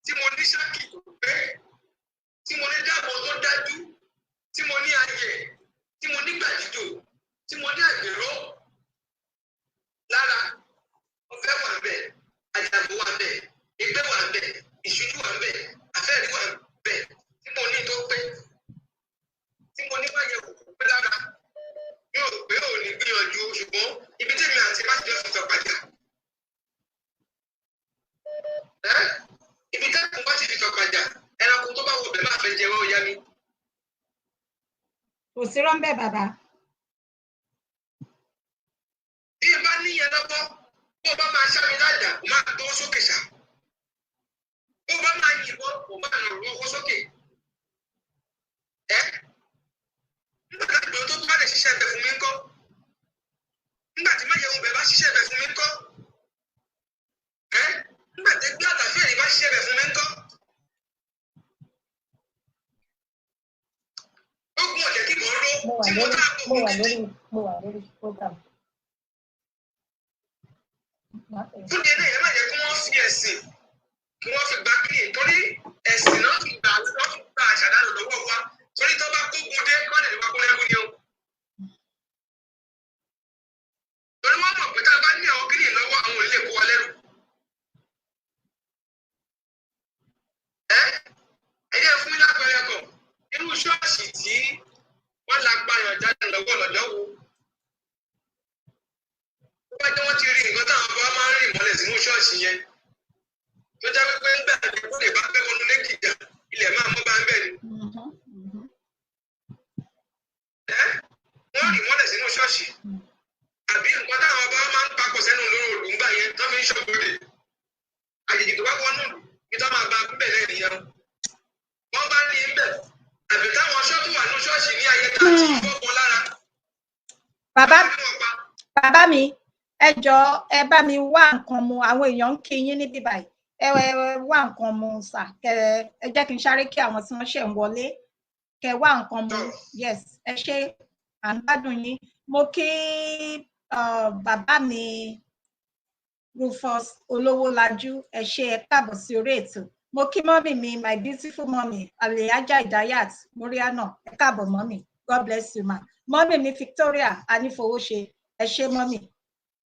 tí mo ní ṣáàkì tó pé, tí mo ní dáàbò tó dájú, tí mo ní ayẹ̀, tí mo ní gbàdídò, tí mo ní àgbèrò lára, ọ̀fẹ́ wà ń bẹ̀, àjàgbó wà ń bẹ̀, ẹgbẹ́ wà ń bẹ̀, ìṣújú wà ń bẹ̀, àfẹ́rí wà ń bẹ̀, tí mo ní tó pé, tí mo ní báyẹ̀ kò pé lára, yóò pé ò ní gbìyànjú, ṣùgbọ́n ibi tí èmi àti bá ti jọ fi tọ̀pàjà. Ẹ́ ibi tẹ́kùn bá ti fi tọ̀pàjà, ẹranko tó bá wọ bẹ̀ máa fẹ́ jẹ wọ́n yá mi. Kò sí rọ́ńbẹ́ bàbá. Bí ẹ bá níyẹn lọ́wọ́, bó o bá máa ṣá mi ládàá, o máa gbọ́ sókè ṣá. Bó o bá máa yìnbọn, o máa nà ọwọ́ sókè. Ẹ́ nígbà tí àgbẹ̀ tó bá lè ṣiṣẹ́ ẹbẹ̀ fún mi ńkọ́? Nígbà tí máyẹ̀wò bẹ̀ bá ṣiṣẹ́ ẹbẹ̀ fún mi ńkọ́? Ẹ́ nígbà tí ẹgbẹ́ àtàfíà yìí bá ṣiṣẹ́ ẹbẹ̀ fún mi ńkọ́? Ogun ọ̀jẹ̀ kí mò ń ró Mo wà tí mo lórí tá a bò mo fún wà títí. lórí mo wà lórí program. Má pè é. Fún di eléyìí, ẹ má jẹ́ kí wọ́n fi ẹ̀sìn kí wọ́n fi gba kíni, torí ẹ̀sìn náà fi gbà, wọ́n fi gba àṣà dànù lọ́wọ́ wa, torí tó bá kógun dé kọ́ lè wá kó lẹ́rú ni o. Torí wọ́n mọ̀ pé tá a bá ní àwọn kíni lọ́wọ́, àwọn ò ní lè kó wa lẹ́rú. Ẹ ẹ jẹ́ fún mi lápẹẹrẹ kan, irú ṣọ́ọ̀ṣì tí wọ́n la pààyàn jáde lọ́wọ́ lọ́jọ́ wo, tó bá jẹ́ wọ́n ti rí nǹkan táwọn bá máa ń rìn mọ́lẹ̀ sínú ṣọ́ọ̀ṣì yẹn, tó jẹ́ wípé ńgbà tí kò lè bá bẹ́ wọnú lẹ́kìjà, ilẹ̀ máa mọ́ bá ń bẹ̀ ni. Mhm, mhm. Ẹ́ wọ́n rì mọ́lẹ̀ sínú ṣọ́ọ̀ṣì. wọnú ìlú kí tó máa gba bíbẹ̀ nìyẹn o. Wọ́n bá ní í bẹ̀ àbí táwọn ṣọ́ọ̀tù wà ní ṣọ́ọ̀ṣì ní ayẹyẹ àti ìfọ́pọ̀ lára. Bàbá, bàbá mi, ẹ jọ̀ọ́, ẹ bá mi wá nǹkan mu. Àwọn èèyàn ń kí yín níbí báyìí. Ẹ wá nǹkan mu sà. Kẹ ẹ jẹ́ kí n sáré kí àwọn tí wọ́n ṣẹ̀ ń wọlé. Kẹ wá nǹkan mu. Yes, ẹ ṣé, à ń gbádùn yín. Mo kí bàbá mi Rufus Olówólájú, ẹ ṣé, ẹ káàbọ̀ sí orí ètò. Mo kí mummy mi, my beautiful mummy, Alhaja Idayat Moriana, ẹ káàbọ̀ mummy, God bless you ma. Mummy mi Victoria Anífowóṣe, ẹ ṣé mummy.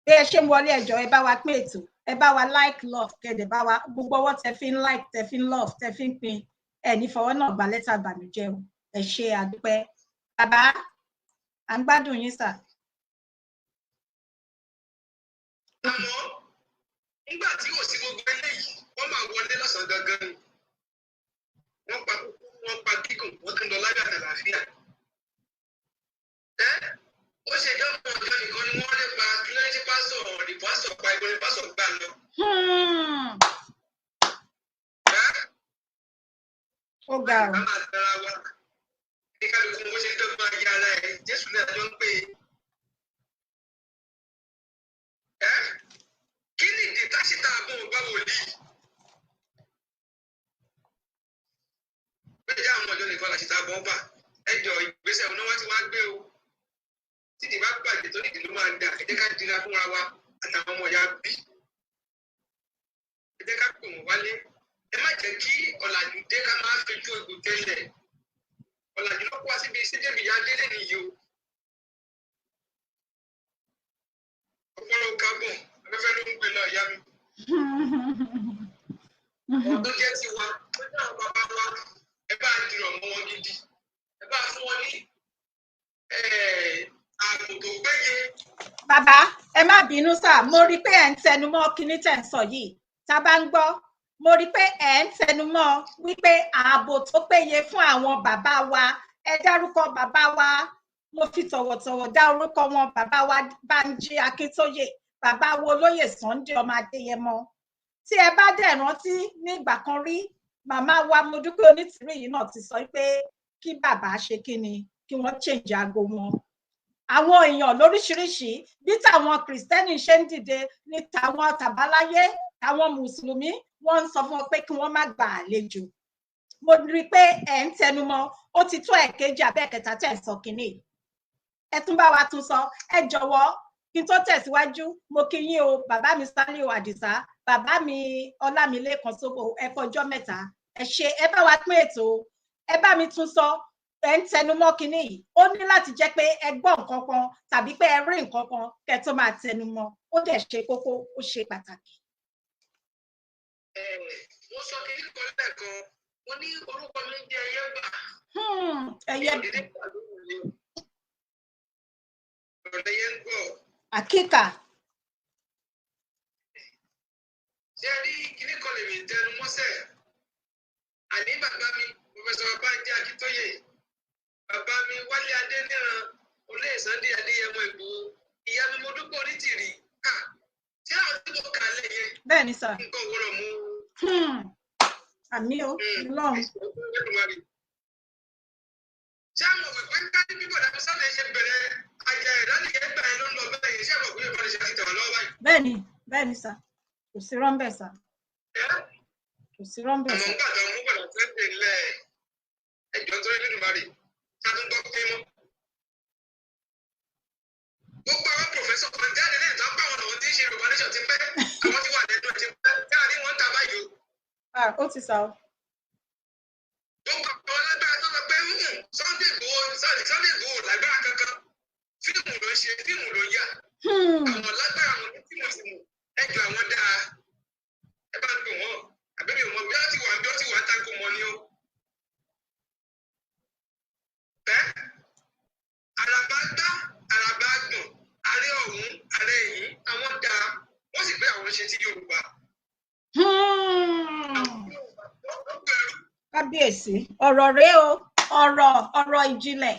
Bí ẹ ṣe ń wọlé, ẹ jọ̀ọ́, ẹ bá wa pín ètò, ẹ bá wa like, love, kẹdẹ bá wa gbogbo ọwọ́ tẹ fi ń like, tẹ fi ń love, tẹ fi ń pín, ẹ ní fọwọ́ náà gba lẹ́tà ìbànújẹ́ o. Ẹ ṣé, àdúpẹ́. Bàbá, à ń gbádùn yín sà. Àmọ́ nígbà tí kò sí gbogbo eléyìí, wọ́n máa wọlé lọ́sàn-án gangan ni. Wọ́n pa kúkú, wọ́n pa gígùn, wọ́n tún lọ láyọ̀ àtàlàáfíà. Ẹ́ ó ṣe jẹ́ ọmọ ọ̀dọ́ nìkan ni wọ́n lè pa. Kí ló ní tí pásítọ̀ ọ̀rì pásítọ̀ pa ìgbóni pásítọ̀ gbà lọ? Ẹ́ Ó ga o. Ká máa tara wa ní kálukú bó ṣe ń dọ́gbọ́n ayé ara ẹ̀. Jésù náà jọ ń pè é. Ẹ́ kí ni ìdí táṣítà àbọ̀ bá wòlíì? Bẹ́ẹ̀ àwọn ọ̀dọ́ nìkan làṣítà àbọ̀ bà. Ẹ jọ, ìgbésẹ̀ ọ̀nà wá ti wá gbé o. Títí bá bàjẹ́ tó nídìí ló máa dà. Ẹ jẹ́ ká dira fúnra wa àtàwọn ọmọ ìyá bí. Ẹ jẹ́ ká pè wọ́n wálé. Ẹ má jẹ́ kí ọ̀làjú dé ká máa fojú egbò tẹ́lẹ̀. Ọ̀làjú ló kó wá síbi sídèmí ìyá délé nìyí o. Ọpọlọ kábọ̀n afẹ́fẹ́ ló ń gbé lọ, ìyá mi. Àwọn tó jẹ́ tiwa tó jẹ́ àwọn bàbá wa, ẹ bá dìrọ̀ mọ́ wọn gidi, ẹ bá fún wọn ní ààbò tó péye. Bàbá, ẹ má bínú sà, mo rí i pé ẹ ń tẹnumọ́ kinní tẹ̀ ń sọ yìí. Tá a bá ń gbọ́, mo rí i pé ẹ ń tẹnumọ́ wípé ààbò tó péye fún àwọn bàbá wa. Ẹ dárúkọ bàbá wa, mo fi tọ̀wọ̀tọ̀wọ̀ dá orúkọ wọn, bàbá wa Bánjí Akíntóyè, bàbá wo olóyè Sunday ọmọ Adéyẹmọ. Tí ẹ bá dẹ̀ rántí, ní ìgbà kan rí, màmá wa Modúpẹ́ Onítìrí yìí náà ti sọ pé kí bàbá ṣe kí ni, kí wọ́n change aago wọn. Àwọn èèyàn lóríṣiríṣi, bí táwọn kìrìsìtẹ́nì ṣe ń dìde ní tàwọn tàbáláyé, táwọn mùsùlùmí, wọ́n ń sọ fún wọn pé kí wọ́n má gba àlejò. Mo rí i pé ẹ̀ ń tẹnumọ́, ó ti tó ẹ̀kejì abẹ́ẹ̀kẹta tẹ̀ ń sọ kínní. Ẹ tún bá wa tún sọ, ẹ jọ̀wọ́. Kí n tó tẹ̀síwájú, mo kí yín o, bàbá mi Saliu Àdìsá, bàbá mi Ọlámilékan Sóbò, ẹ kọjọ́ mẹ́ta. Ẹ ṣe, ẹ bá wa pín ètò. Ẹ bá mi tún sọ. Ẹ ń tẹnumọ́ kinní yìí, ó ní láti jẹ́ pé ẹ gbọ́ nǹkan kan tàbí pé ẹ rí nǹkan kan kẹ́ tó máa tẹnumọ́. Ó dẹ̀ ṣe kókó, ó ṣe pàtàkì. Mo sọ kí ní kan lẹ́ẹ̀kan, mo ní orúkọ mi ń jẹ́ Ẹyẹgbà. Ẹyẹ. Ọ̀rọ̀ yẹn ń gbọ́. Àkíkà. Ṣé rí kíní kan lèmi tẹnu mọ́sẹ̀? Àní bàbá mi, Professor Bánjí Akíntóyè, bàbá mi Wálé Adéníran, olóyè Sunday Adéyẹmọ Ìgbòho, ìyá mi Modúpẹ́ Onítìrí. Ṣé àwọn tí mo kà lẹ̀ yẹn? Bẹ́ẹ̀ ni sà. Nǹkan òwúrọ̀ mú. Àmì o, Ọlọ́run. Ṣé àwọn òwe pé ká ní bí bọ̀dá mi sálẹ̀ ṣe bẹ̀rẹ̀ ajá ẹ̀dá nìyẹn gbà ẹ ló ń lọ bẹ́ẹ̀ yẹn? Ṣé àwọn òwe ìbára ṣe àti tẹ̀wá lọ́wọ́ báyìí? Bẹ́ẹ̀ ni, bẹ́ẹ̀ ni sà, kò sí rọ́ńbẹ̀ sà, kò sí rọ́ńbẹ̀ Àmọ́ sà. nígbà tó mú bọ̀dá Sunday ńlẹ̀, ẹjọ́ tó rí nínú bàrí ṣáà gbọ́ pé mọ́. Gbogbo àwọn professor kan jáde lẹ́yìn tó ń bá àwọn àwọn tí ń ṣe Yorùbá nation ti pẹ́, àwọn tí wà lẹ́nu ẹ̀ ti pẹ́, tí a ní wọ́n ń ta báyìí o. Ah, ó ti sà o. Gbogbo àwọn alágbára tó sọ pé Sunday Igboho, Sunday Igboho lágbára kankan, fíìmù ló ń ṣe, fíìmù ló ń yà. Àwọn lágbára, àwọn ní fíìmù sì mú ẹjọ́ àwọn dáa. Ẹ bá ń pè wọ́n, àbẹ́bí ò mọ bí wọ́n ti wà, bí wọ́n ti wà ń takò mọ́ ni o. Ẹ́ àràbá gbá, àràbá gbọ̀n, ààrẹ ọ̀hún, ààrẹ yìí, àwọn dáa, wọ́n sì pé àwọn ṣe ti Yorùbá. Wọ́n pẹ̀lú Kábíyèsí, ọ̀rọ̀ rèé o, ọ̀rọ̀ ìjìnlẹ̀,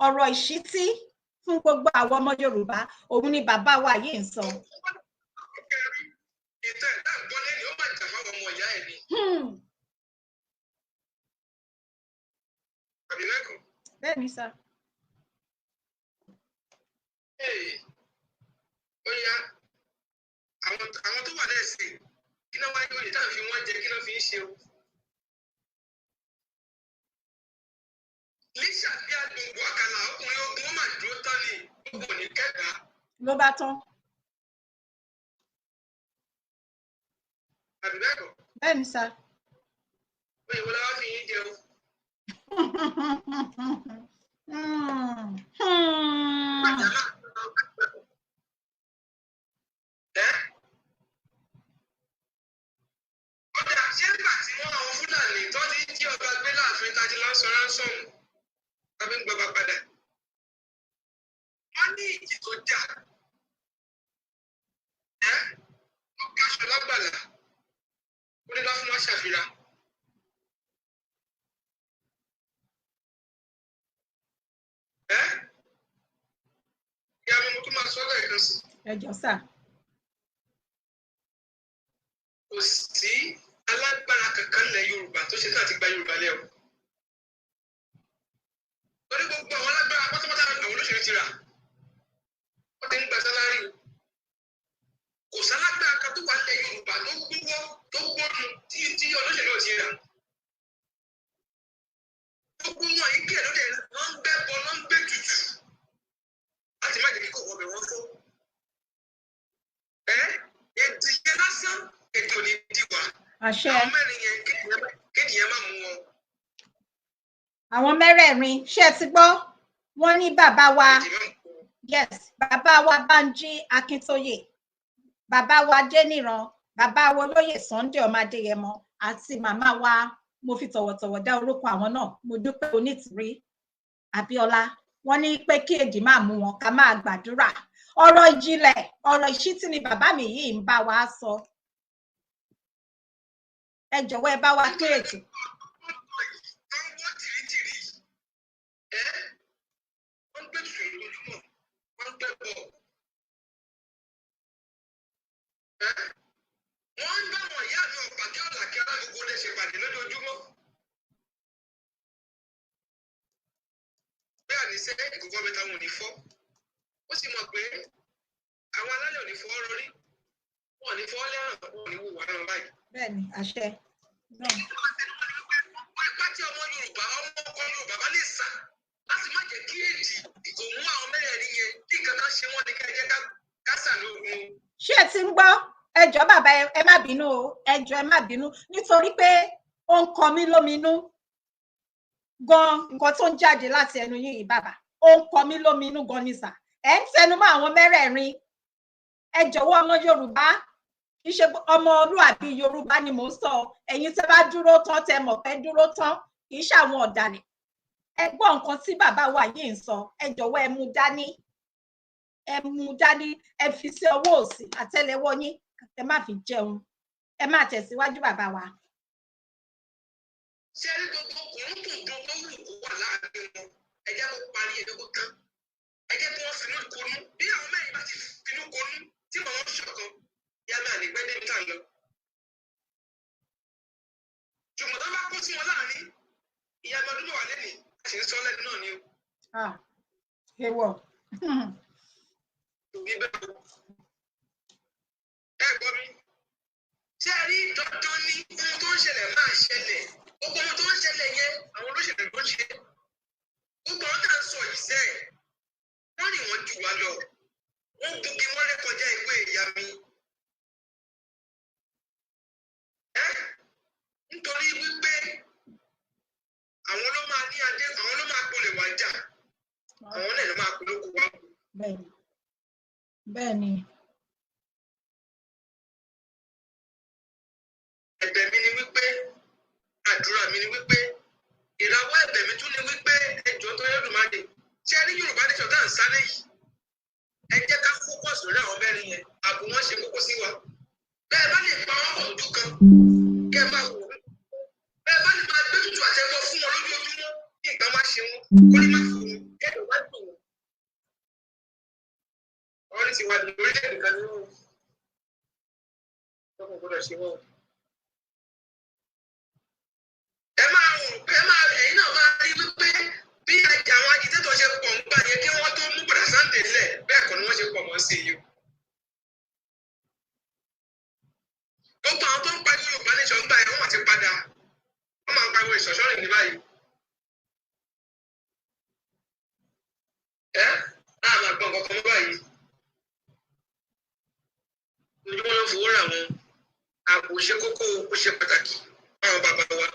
ọ̀rọ̀ ìṣítí fún gbogbo àwọn ọmọ Yorùbá, òun ni bàbá wa yìí ń sọ. Ìtàn ẹ̀dá ń gbọ́ lẹ́nu, ó máa jà fáwọn ọmọ ọmọ ìyá ẹ̀ ni. Àbí bẹ́ẹ̀ kọ́? Bẹ́ẹ̀ ni sà. Ee, ó yá, àwọn tó wà lẹ́sìn, kí náà wáyé oyè táà fi wọ́n jẹ, kí náà fi ń ṣe o? Lísà bí agbègbè àkàlà ọkùnrin ogun, ó mà dúró tán ni, gbogbo ò ní kẹ́gbàá. Ló bá tán. Àbí bẹ́ẹ̀ kọ́? Bẹ́ẹ̀ ni sà. Oyè wo la wá fi yín jẹ o? Ẹ́ ọjà, ṣé nígbà tí wọ́n àwọn Fúlàní tó ti ń jí ọba gbé láàfin tá a ti lọ sọ ransom tàbí ń gbọba padà? Wọ́n ní ìjì tó jà. Ẹ́ wọ́n káṣọ lágbàlá. Ó ní láfún wọn ṣàfihàn. Ẹ́ ìyá mi, mo tún máa sọ lẹ́ẹ̀kan sí i. Ẹ jọ̀ọ́ sà. Kò sí alágbára kankan nílẹ̀ Yorùbá tó ṣe láti gba Yorùbá lẹ́ o. Torí gbogbo àwọn alágbára pátápátá àwọn olóṣèlú ti rà. Wọ́n ti ń gba salary o. Kò sálágbára kan tó wà nílẹ̀ Yorùbá tó gbówó tó gbónu tí olóṣèlú ò ti rà. Gbogbo wọn yìí kí ẹ̀ lóde wọ́n ń gbẹ́ bọ, wọ́n ń gbé tutù. Láti má jẹ́ kí kò wọbẹ̀ wọ́n fọ́. Ẹ́ èdè yẹn lásán, èdè ò ní di wa. Àṣẹ. Àwọn mẹ́rin yẹn, kéèdì yẹn má mú wọn. Àwọn mẹ́rẹ̀ẹ̀rin, ṣé ẹ ti gbọ́? Wọ́n ní bàbá wa, Kéèdì má mú wọn. yes, bàbá wa Bánjí Akíntóyè, bàbá wa Déníran, bàbá wa olóyè Sunday ọmọ Adéyẹmọ àti màmá wa, mo fi tọ̀wọ̀tọ̀wọ̀ dá orúkọ àwọn náà, mo dúpẹ́ Onítìrí Abíọ́lá. Wọ́n ní pé kí èdè máa mú wọn, ká máa gbàdúrà. Ọ̀rọ̀ ìjìnlẹ̀, ọ̀rọ̀ ìṣítí ni bàbá mi yìí ń bá wa sọ. Ẹ jọ̀wọ́, ẹ bá wa pín ètò. Tó ń wọ́ tìrìtìrì. Ẹ́ wọ́n ń gbé tutù lójoojúmọ́, wọ́n ń gbé bọ̀. Ẹ́ wọ́n ń bá àwọn ìyá mi ọ̀pàkẹ́ ọ̀làkẹ́ alágbogbo lè ṣèpàdé lójoojúmọ́. Bẹ́ẹ̀ àníṣe ìkókó mẹ́ta wọn ò ní fọ́. Ó sì mọ̀ pé àwọn alálẹ̀ ò ní fọ́ rọrí. Wọn ò ní fọ́ lẹ́ràn, wọn ò ní wò wá rán báyìí. Bẹ́ẹ̀ ni, àṣẹ náà. Ipá tí ọmọ Yorùbá, ọmọ ọkọ Yorùbá bá lè sà láti má jẹ́ kí èdè kò mú àwọn mẹ́rẹ̀ẹ̀rin yẹn, kí nǹkan kan ṣe wọ́n ní ká jẹ́ ká sà lóògùn. Ṣé ẹ ti ń gbọ́? Ẹ jọ̀ọ́ bàbá, ẹ má bínú o, ẹ jọ̀ọ́, ẹ má bínú, nítorí pé ó ń kọ mí lóminú gan nǹkan tó ń jáde láti ẹnu yín yìí, bàbá. Ó ń kọ mí lóminú gan ni sà. Ẹ ń tẹnu mọ́ àwọn mẹ́rẹ̀ẹ̀rin. Ẹ jọ̀wọ́, ọmọ Yorùbá, kì í ṣe pé ọmọlúàbí Yorùbá ni mò ń sọ, ẹ̀yin tẹ́ bá dúró tán, tẹ́ mọ̀ pé dúró tán, kì í ṣàwọn ọ̀dàlẹ̀. Ẹ gbọ́ nǹkan tí bàbá wa yìí ń sọ. Ẹ jọ̀wọ́, ẹ mú dání, ẹ mú dání, ẹ fi sí ọwọ́ òsì àtẹ́lẹwọ́ yín, ẹ má fi jẹun. Ẹ má tẹ̀síwájú, bàbá wa. Ṣé ẹ rí gbogbo kùrúkùndùn tó wù kó wà láàrin wọn? Ẹ jẹ́ kó parí, ẹ jẹ́ kó tán. Ẹ jẹ́ kí wọ́n finú konú. Bí àwọn mẹ́rin bá ti finú konú tí màá wọn ṣọ̀kan, yá máa ní pẹ́ débi tá à ń lọ. Ṣùgbọ́n tó bá kó sí wọn láàrin, ìyá mi, ọdún mẹ́wàá lẹ́nìí, a sì ń sọ lẹ́nu náà ni o. Ah, ewọ. Bí bẹ́ẹ̀ o. Ẹ gbọ́ mi. Ṣé ẹ rí, dandan ni ohun tó ń ṣẹlẹ̀ máa ṣẹlẹ̀. Gbogbo ohun tó ń ṣẹlẹ̀ yẹn, àwọn olóṣèlú ló ń ṣe. Gbogbo àwọn tá à ń sọ yìí sẹ́ẹ̀, wọ́n ní wọ́n jù wá lọ. Wọ́n bugi wọ́n ré kọjá ìwé ìyá mi. Ẹ́ nítorí wípé àwọn ló máa ní adé, àwọn ló máa polè wá jà, àwọn náà ló máa polóko wá kú. Bẹ́ẹ̀ni, bẹ́ẹ̀ni. Ẹ̀bẹ̀ mi ni wípé, àdúrà mi ni wípé, ìrawọ́ ẹ̀bẹ̀ mi tún ni wípé, ẹjọ́ tó yẹ lùmáde, ṣé ẹ ní Yorùbá nation tá à ń sáré yìí, ẹ jẹ́ ká focus lórí àwọn mẹ́rin yẹn. Ààbò wọn ṣe kókó sí wa. Bẹ́ẹ̀ bá lè pa wọn pọ̀ lójú kan, kẹ́ ẹ máa wò ó, bẹ́ẹ̀ bá lè máa gbé tutù àtẹ́gbọ́ fún wọn lójoojúmọ́, kí nǹkan má ṣe wọn, kó lè má fún wọn, kẹ́lẹ́ wá dùn wọn. Wọ́n ní ti wà ní orílẹ̀-èdè kan ní wọn kò gbọ́dọ̀ ṣe wọ́n. ṣe kókó, ó ṣe pàtàkì fáwọn bàbá wa.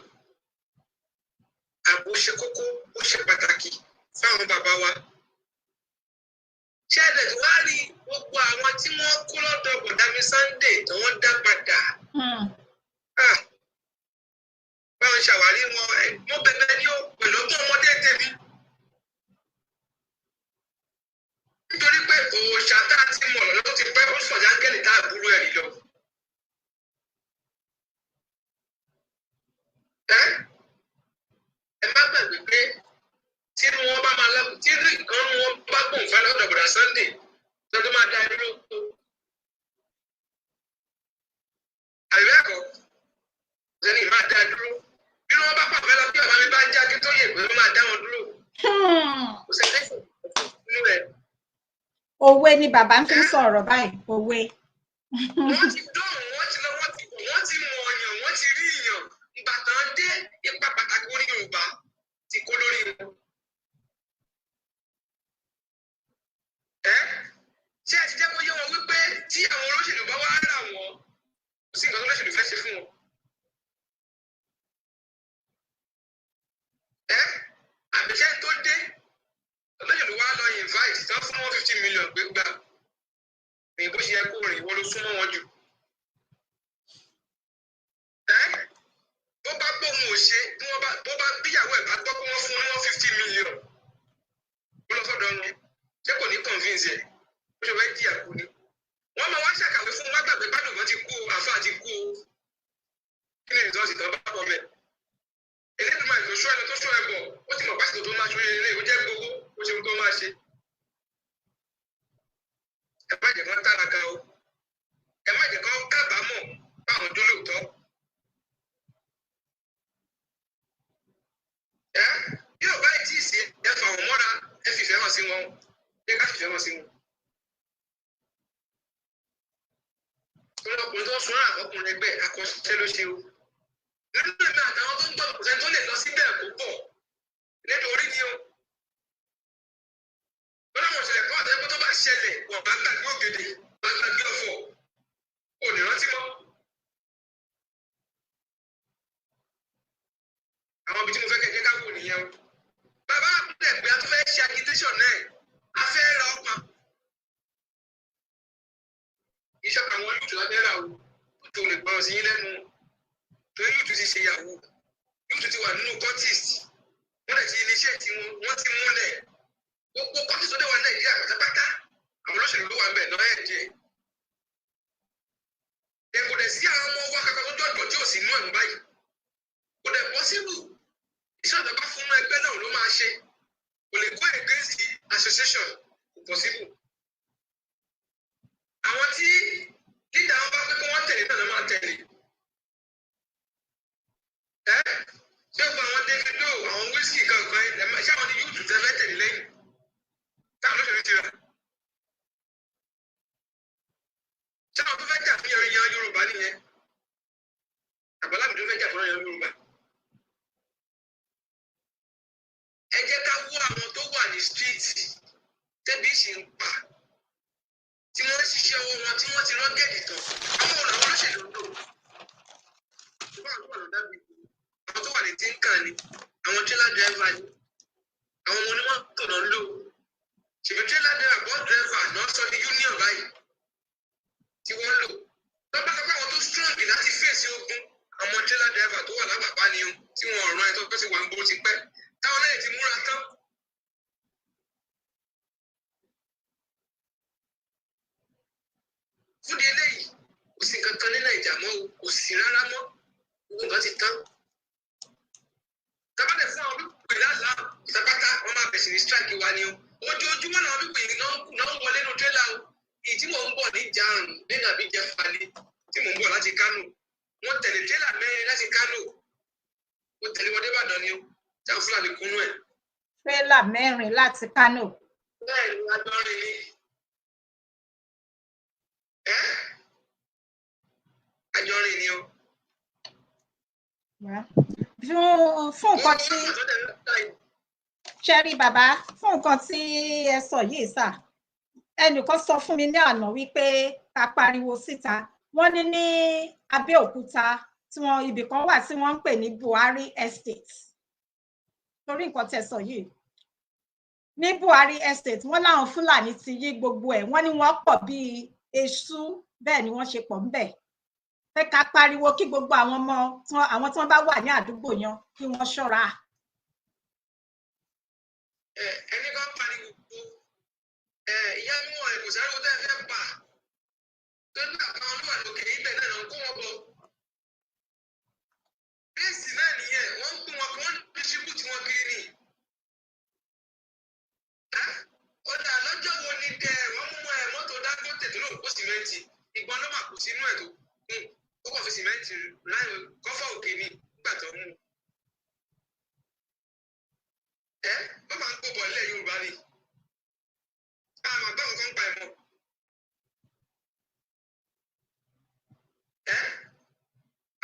Ààbò ṣe kókó, ó ṣe pàtàkì fáwọn bàbá wa. Ṣé ẹ̀dẹ̀ tí wàá rí gbogbo àwọn tí wọ́n kó lọ́dọ̀ Bọ̀dámi Sunday tí wọ́n dá padà? Báwọn ṣàwárí wọn, mo bẹ̀bẹ̀ ní o pẹ̀lú ọgbọ́n ọmọdé tèmi. Nítorí pé òòṣà tá a ti mọ̀ lọ́dọ̀ ti pẹ́, ó sọ̀jà áńgẹ́lì tá a burú ẹ̀ rí lọ. Ẹ má gbàgbé pé tí wọn bá máa lọ, tí kan wọn bá gbọ̀n fẹ́ lọ́dọ̀ Bọ̀dá Sunday tó tó máa dá irú oko. Àbí ẹ̀kọ́ sẹ́ni máa dá dúró. Bí wọ́n bá pàfẹ́ lọ bí bàbá mi bá ń já kí tó yè pé wọ́n máa dá wọn dúró. Kò sẹ́ni nínú ẹ̀. Òwe ni bàbá ń fi sọ̀rọ̀ báyìí, òwe. Wọ́n ti dọ̀hùn, wọ́n ti lọ, wọ́n ti bọ̀, wọ́n ti mọ ọ̀yàn, wọ́n ti rí ìyàn. Ìgbà tán dé, ipa pàtàkì orí Yorùbá ti kó lórí wọn. Ṣé ẹ ti jẹ́ kó yé wọn wípé tí àwọn olóṣèlú bá wá rà wọ́n, kò sí nǹkan tó olóṣèlú fẹ́ ṣe fún wọn? Àbíṣẹ́ tó dé, olóṣèlú wá lọ invite tán fún 150 million pé gbà rìn bó ṣe yẹ kó rìn, wọ́n ló súnmọ́ wọn jù. Bó bá gbóhùn ò ṣe, bí wọ́n bá bó bá bíyàwó ẹ̀ bá gbọ́ pé wọ́n fún un ní 150 million, ó lọ sọ́dọ̀ wọn, ṣé kò ní convince ẹ̀? Ó ṣe fẹ́ jìyà kú ni. Wọ́n máa wá ṣàkàwé fún wọn, gbàgbé bádùn ti kú o, àáfàá ti kú o. Kí ni ìtọ́sí tán bá bọ̀ mẹ́? Elédùmarè tó ṣọ́ ẹ lọ tó ṣọ́ ẹ bọ̀, ó ti mọ̀ pásítọ̀ tó máa ṣe ilé, ó jẹ́ gbowó, ó ṣe ohun tó máa ṣe. Ẹ má jẹ́ kán táraga o, ẹ má jẹ́ kán kábàámọ̀ báwọn dúró lóòótọ́. Ẹ bí ò bá tí ì sí, ẹ fà wọ́n mọ́ra, ẹ fìfẹ́ hàn sí wọn, ẹ ká fìfẹ́ hàn sí wọn. Torí ọkùnrin tó ń sun àkọkùnrin ẹgbẹ́ akọ́ṣẹ́ ló ṣe o. Nínú èmi àtàwọn tó ń gbọ́, kò sẹ́ni tó lè lọ síbẹ̀ kó bọ̀ nítorí ni o. Wọ́n láwọn ìṣẹ̀lẹ̀ kan àtẹ́gbẹ́ tó bá ṣẹlẹ̀, wọ́n bá gbàgbé ògèdè, bá gbàgbé ọ̀fọ̀, ò ní rántí mọ́. Àwọn ibi tí mo fẹ́ kẹ́ jẹ́ ká wò nìyẹn o. Bàbá àpẹẹrẹ pé a tún fẹ́ ṣe agitation náà, a fẹ́ ra ọ̀pá. Iṣẹ́ àwọn youth lábẹ́ rà o, tó lè gbọ́n sí yín lẹ́nu. Torí youth ti ṣe yahoo, youth ti wà nínú cultist, wọ́n lè ti iléeṣẹ́ tí wọ́n ti múlẹ̀. Gbogbo cultist tó dé wà ní Nàìjíríà pátápátá, àwọn olóṣèlú ló wà ń bẹ̀ náà ẹ̀ díẹ̀. Ẹ kò dẹ̀ sí àwọn ọmọ wa kankan tó jọ̀dọ̀ tí ò sí inú ẹ̀mú báyìí. Kò dẹ̀ possible. Iṣẹ́ ìjọba fún ẹgbẹ́ náà ló máa ṣe. Kò lè go against the association, kò possible. Àwọn tí leader wọn bá pé kí wọ́n tẹ̀lé náà ló máa tẹ̀lé. Ẹ ṣé gbogbo àwọn Davido, àwọn Wizkid kankan, ṣé àwọn ní youth tẹ́ fẹ́ tẹ̀lé lẹ́yìn? Táwọn olóṣèlú ti rà. Ṣé àwọn tó fẹ́ jà fún ìran Yorùbá nìyẹn? Àgbàlagbà tó fẹ́ jà fún ìran Yorùbá. Ẹ jẹ́ ká wó àwọn tó wà ní street tẹ́bí sì ń pa, tí wọ́n ń ṣiṣẹ́ ọwọ́ wọn, tí wọ́n ti rán gẹ̀ẹ́dì tán. Àwọn ọ̀nà olóṣèlú ń lò. Ṣùgbọ́n àwọn tó wà lọ́dà bíi àwọn tó wà ní tíńkà ni, àwọn trailer driver ni, àwọn ọmọ onímọ̀tò náà ń lò. Ṣèbí trailer driver, bus driver náà sọ ní union báyìí tí wọ́n ń lò. Lọ́pàá sọ pé àwọn tó strong láti fèsì ogun, àwọn trailer driver tó wà lábàbá ni o, tí wọ́n rán ẹ tó sì wà ń gbó ti pẹ́. Táwọn náà ti múra tán. Fúdi eléyìí, kò sí nǹkan kan ní Nàìjà mọ́ o, kò sí rárá mọ́, gbogbo nǹkan ti tán. Tábàlẹ̀ fún àwọn pípé lálàá ìtàpátá, wọ́n máa bẹ̀sẹ̀ ní strike wa ni o. Ojoojúmọ́ làwọn pípé yìí náà ń wọlé nu tírélà o. Èyí tí mò ń bọ̀ ní jarun nínú àbí jẹfà ni tí mò ń bọ̀ láti Kánò. Wọ́n tẹ̀lé tírélà mẹ́rin láti Kánò. Wọ́n tẹ̀lé wọn dé Ìbàdàn ni o. Tí àwọn Fúlàní kúnú ẹ̀. Tírélà mẹ́rin láti Kánò. Bẹ́ẹ̀ ni, agbọ́nrin ni. Ẹ́ àjọrin ni o. Fún nǹkan tí ṣe rí bàbá, fún nǹkan tí ẹ sọ yìí sà, ẹnìkan sọ fún mi ní àná wípé ká pariwo síta. Wọ́n ní ní Abẹ́òkúta tí wọ́n ibì kan wà tí wọ́n ń pè ní Buhari Estate, torí nǹkan tẹ́ sọ yìí, ní Buhari Estate, wọ́n láwọn Fúlàní ti yí gbogbo ẹ̀. Wọ́n ní wọ́n pọ̀ bíi eṣú, bẹ́ẹ̀ ni wọ́n ṣe pọ̀ ńbẹ̀, pé ká pariwo kí gbogbo àwọn ọmọ, àwọn tí wọ́n bá wà ní àdúgbò yẹn, kí wọ́n ṣọ́ra. Ẹni kan pariwo, ìyá mi, wọn kò sáré wọn tẹ́ fẹ́ pa tó ní àkàwọn ló wà lókè ibẹ̀ náà ló ń kó wọn bọ̀. Bẹ́ẹ̀sì náà nìyẹn, wọ́n ń kó wọn, wọ́n ń distribute wọn kiri ni. Ọ̀dà lọ́jọ́ wo ni tẹ wọ́n mú ẹ mọ́tò Dangote tó lóun kó sìmẹ́ǹtì? Ìgbọ́n ló mà kó sínú ẹ̀ tó kún, ó kàn fi sìmẹ́ǹtì láì kọ́fà òkè ni nígbà tó mú. Ẹ wọ́n máa ń kó bọ̀ nílẹ̀ Yorùbá ni, àmọ́ gbọ́ nǹkan pa ẹ̀ mọ́. Ẹ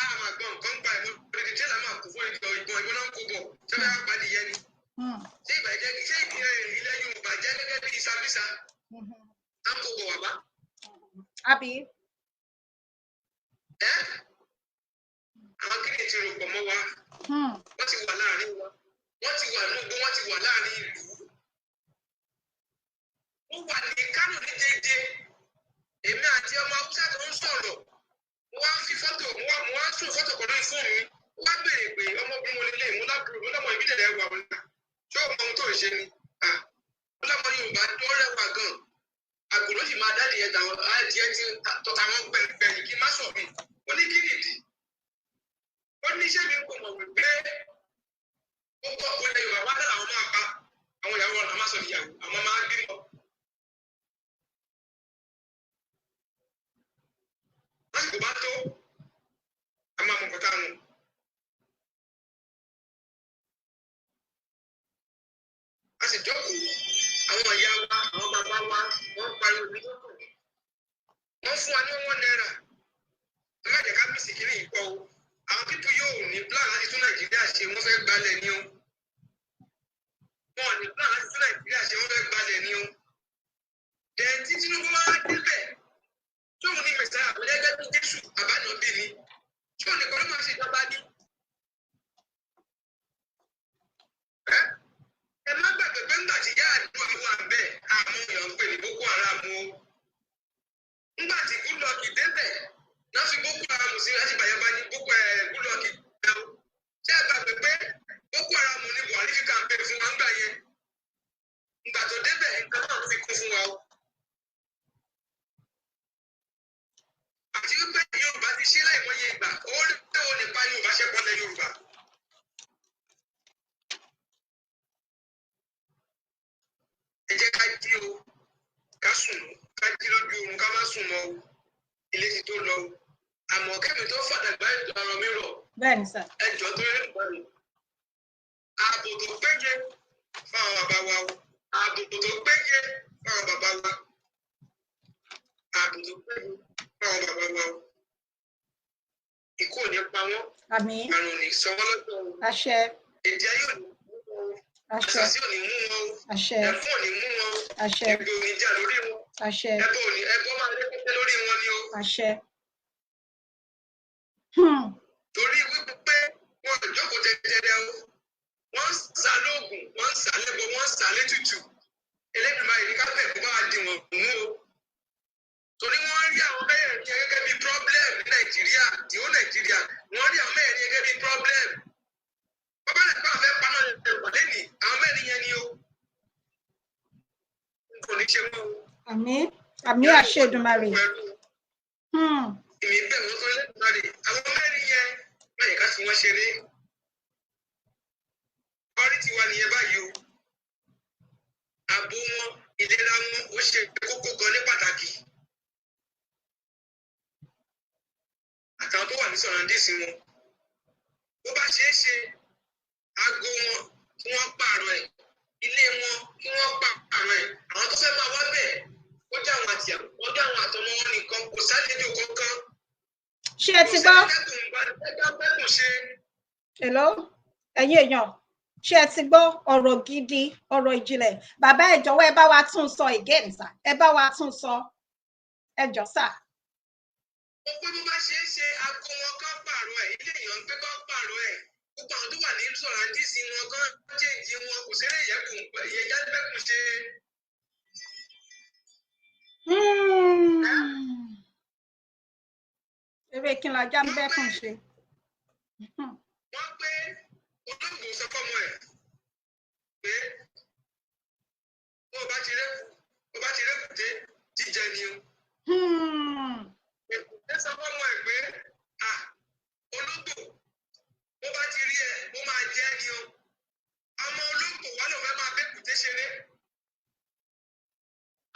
àmọ́ gbọ́ nǹkan pa ẹ̀ mọ́. Odidi tírélà máa kó fún ìbọn, ìbọn náà ń kó bọ̀, ṣé wọ́n á padì yẹn ni? Ṣé ìbàjẹ́, ṣé ilẹ̀ Yorùbá jẹ́ gẹ́gẹ́ bí Sambisa á ń kó bọ̀ wà bá? Àbí? Ẹ àwọn kìnìún ti rò pọ̀ mọ́ wa. Wọ́n ti wà láàrin wa, wọ́n ti wà nígbó, wọ́n ti wà láàrin ìlú. Ó wà ní Kánò ní déédéé, èmi àti ọmọ Haúsá tó ń sọ̀rọ̀, mo wá ń fi fọ́tò, mo wá ń sùn fọ́tò kan lórí fóònù mi. Ó wá béèrè pé ọmọbìnrin wo lélẹ̀ mo lábúrò, mo lọ́mọ ìbílẹ̀ rẹ̀ wà wọn, ṣé o mọ ohun tó ń ṣe ni? Mo lọ́mọ Yorùbá tó rẹwà gan, àgbò ló sì máa dá adìyẹ tàwọn adìyẹ tí tọ́ta wọn gbẹ̀yìn kí n má sọ̀ mi. Ó ní kí nìdí? Ó ní iṣẹ́ mi kò mọ̀ wípé ó kọ́ ọkọ ilẹ̀ Yorùbá wá dára, àwọn máa pa àwọn ìyàwó wọn, àwọn máa sọ ìyàwó, àwọn máa bímọ. Lásìkò bá tó, a máa mọ nǹkan tá a mọ̀. A sì jókòó, àwọn ìyá wa, àwọn bàbá wa, wọ́n pariwo ní lọ́kàn, wọ́n fún wa ní ₦1. Ẹ má jẹ́ ká mísì kiri yìí pọ̀ o. Àwọn people yóò ní plan láti tún Nàìjíríà ṣe, wọ́n fẹ́ gbalẹ̀ ní o. Wọn ò ní plan láti tún Nàìjíríà ṣe, wọ́n fẹ́ gbalẹ̀ ní o. Dẹ̀ tí Tinubu máa ń débẹ̀, tóun ní mẹsàá àbẹ̀lẹ́gẹ́ bí Jésù àbánàbí ni, tóun nìkan ló máa ṣe ìjọba ní. Ẹ má gbàgbé pé ńgbà tí yá àdúrà wà bẹ́ẹ̀, àwọn èèyàn ń pè ní Boko Haram o. Ńgbà tí Goodluck débẹ̀ náà fi Boko Haram sí láti gbàyànbá ní Boko ẹ̀ Goodluck dẹ̀ o. Ṣé ẹ gbàgbé pé Boko Haram ní Buhari fi campaign fún wa ńgbà yẹn? Ńgbà tó débẹ̀, nǹkan náà ló fi kún fún wa o. Àti wípé Yorùbá ti ṣe láìmọye ìgbà, ó rí tẹ́wọ́ nípa Yorùbá ṣẹ́pọ̀ lẹ Yorùbá. Ẹ jẹ́ ká jí o, ká sùn, ká jí lójú oorun, ká má sùn mọ́ o. Ilé ti tó lọ o. Àmọ́ kẹ́mi tó fàdàgbà ètò ọ̀rọ̀ mi rọ̀. Bẹ́ẹ̀ ni sà. Ẹ jọ̀ọ́, tó yẹ kó ààbò tó péye fáwọn bàbá wa o, ààbò tó péye fáwọn bàbá wa, ààbò tó péye fáwọn bàbá wa o. Ikú ò ní pa wọ́n. Àmín. Àrùn ò ní sọ wọ́n lọ́jọ́ o. Àṣẹ. Èdè ayé ò ní mú wọn o. Àṣẹ. Àṣàsí ò ní mú wọn o. Àṣẹ. Ẹ̀fún ò ní mú wọn o. Àṣẹ. Ẹgbẹ́ ò ní jà lórí wọn. Àṣẹ. Ẹbọ ò ní, ẹbọ máa lé pẹ́pẹ́ lórí wọn ni o. Àṣẹ. Torí wípé wọn ò jókòó jẹjẹrẹ o, wọ́n ń sá lóògùn, wọ́n ń sá lẹ́bọ, wọ́n ń sá létùtù. Elédùmarè ní ká bẹ̀ kó bá wa dì wọ́n mú o, torí wọ́n rí àwọn mẹ́rẹ̀ẹ̀rin yẹn gẹ́gẹ́ bí problem ní Nàìjíríà, tí ó Nàìjíríà, wọ́n rí àwọn mẹ́rẹ̀ẹ̀rin yẹn gẹ́gẹ́ bí problem. Bàbá rẹ̀ bá fẹ́ paná Yorùbá lẹ́nìí, àwọn mẹ́rin yẹn ni o. N kò ní ṣe mọ́ o. Àmín, àmín, àṣẹ Èdùmàrè. Pẹ̀lú èmi bẹ̀ wọ́n tó Elédùmarè, àwọn mẹ́rin yẹn, má yẹ ká fi wọ́n ṣeré. Ọrí tiwa nìyẹn báyìí o. Ààbò wọn, ìlera wọn, ó ṣe kókó gan ní pàtàkì. Àtàwọn tó wà ní surroundings wọn, bó bá ṣeé ṣe, aago wọn kí wọ́n pààrọ̀ ẹ̀, ilé wọn kí wọ́n pààrọ̀ ẹ̀. Àwọn tó fẹ́ máa wá bẹ̀, ó jẹ́ àwọn àtìyàwó, ó jẹ́ àwọn àtọmọ wọn nìkan, kò sálejò kankan. Ṣé ẹ ti gbọ́? Kò sẹ́ni tẹ́kùn ṣe. Hello, ẹ̀yin èèyàn, ṣé ẹ ti gbọ́ ọ̀rọ̀ gidi, ọ̀rọ̀ ìjìnlẹ̀? Bàbá, ẹ jọ̀wọ́, ẹ bá wa tún sọ again sà, ẹ bá wa tún sọ, ẹ jọ̀ọ́ sà. Ó pé bó bá ṣe é ṣe aago wọn kán pààrọ̀ ẹ̀, ilé èèyàn ń pé kán pààrọ̀ ẹ̀. Gbogbo àwọn tó wà ní sọ̀ràndísì wọn kán chéǹjì wọn, kò sẹ́rẹ̀ ìyẹ́kùn ìyẹn jáde-bẹ́kùn ṣe. Eré kí n lajá ń bẹ́kùn ṣe. Wọ́n pé olóògbé sọ fọ́mọ ẹ̀ pé bó o bá ti rẹ́kù bó o bá ti rẹ́kù dé jíjẹ ni o. Èkúté sọ fọ́mọ ẹ̀ pé à ológbò bó bá ti rí ẹ ó máa jẹ ni o. Ọmọ ológbò wà ló fẹ́ máa bẹ́kùté ṣeré.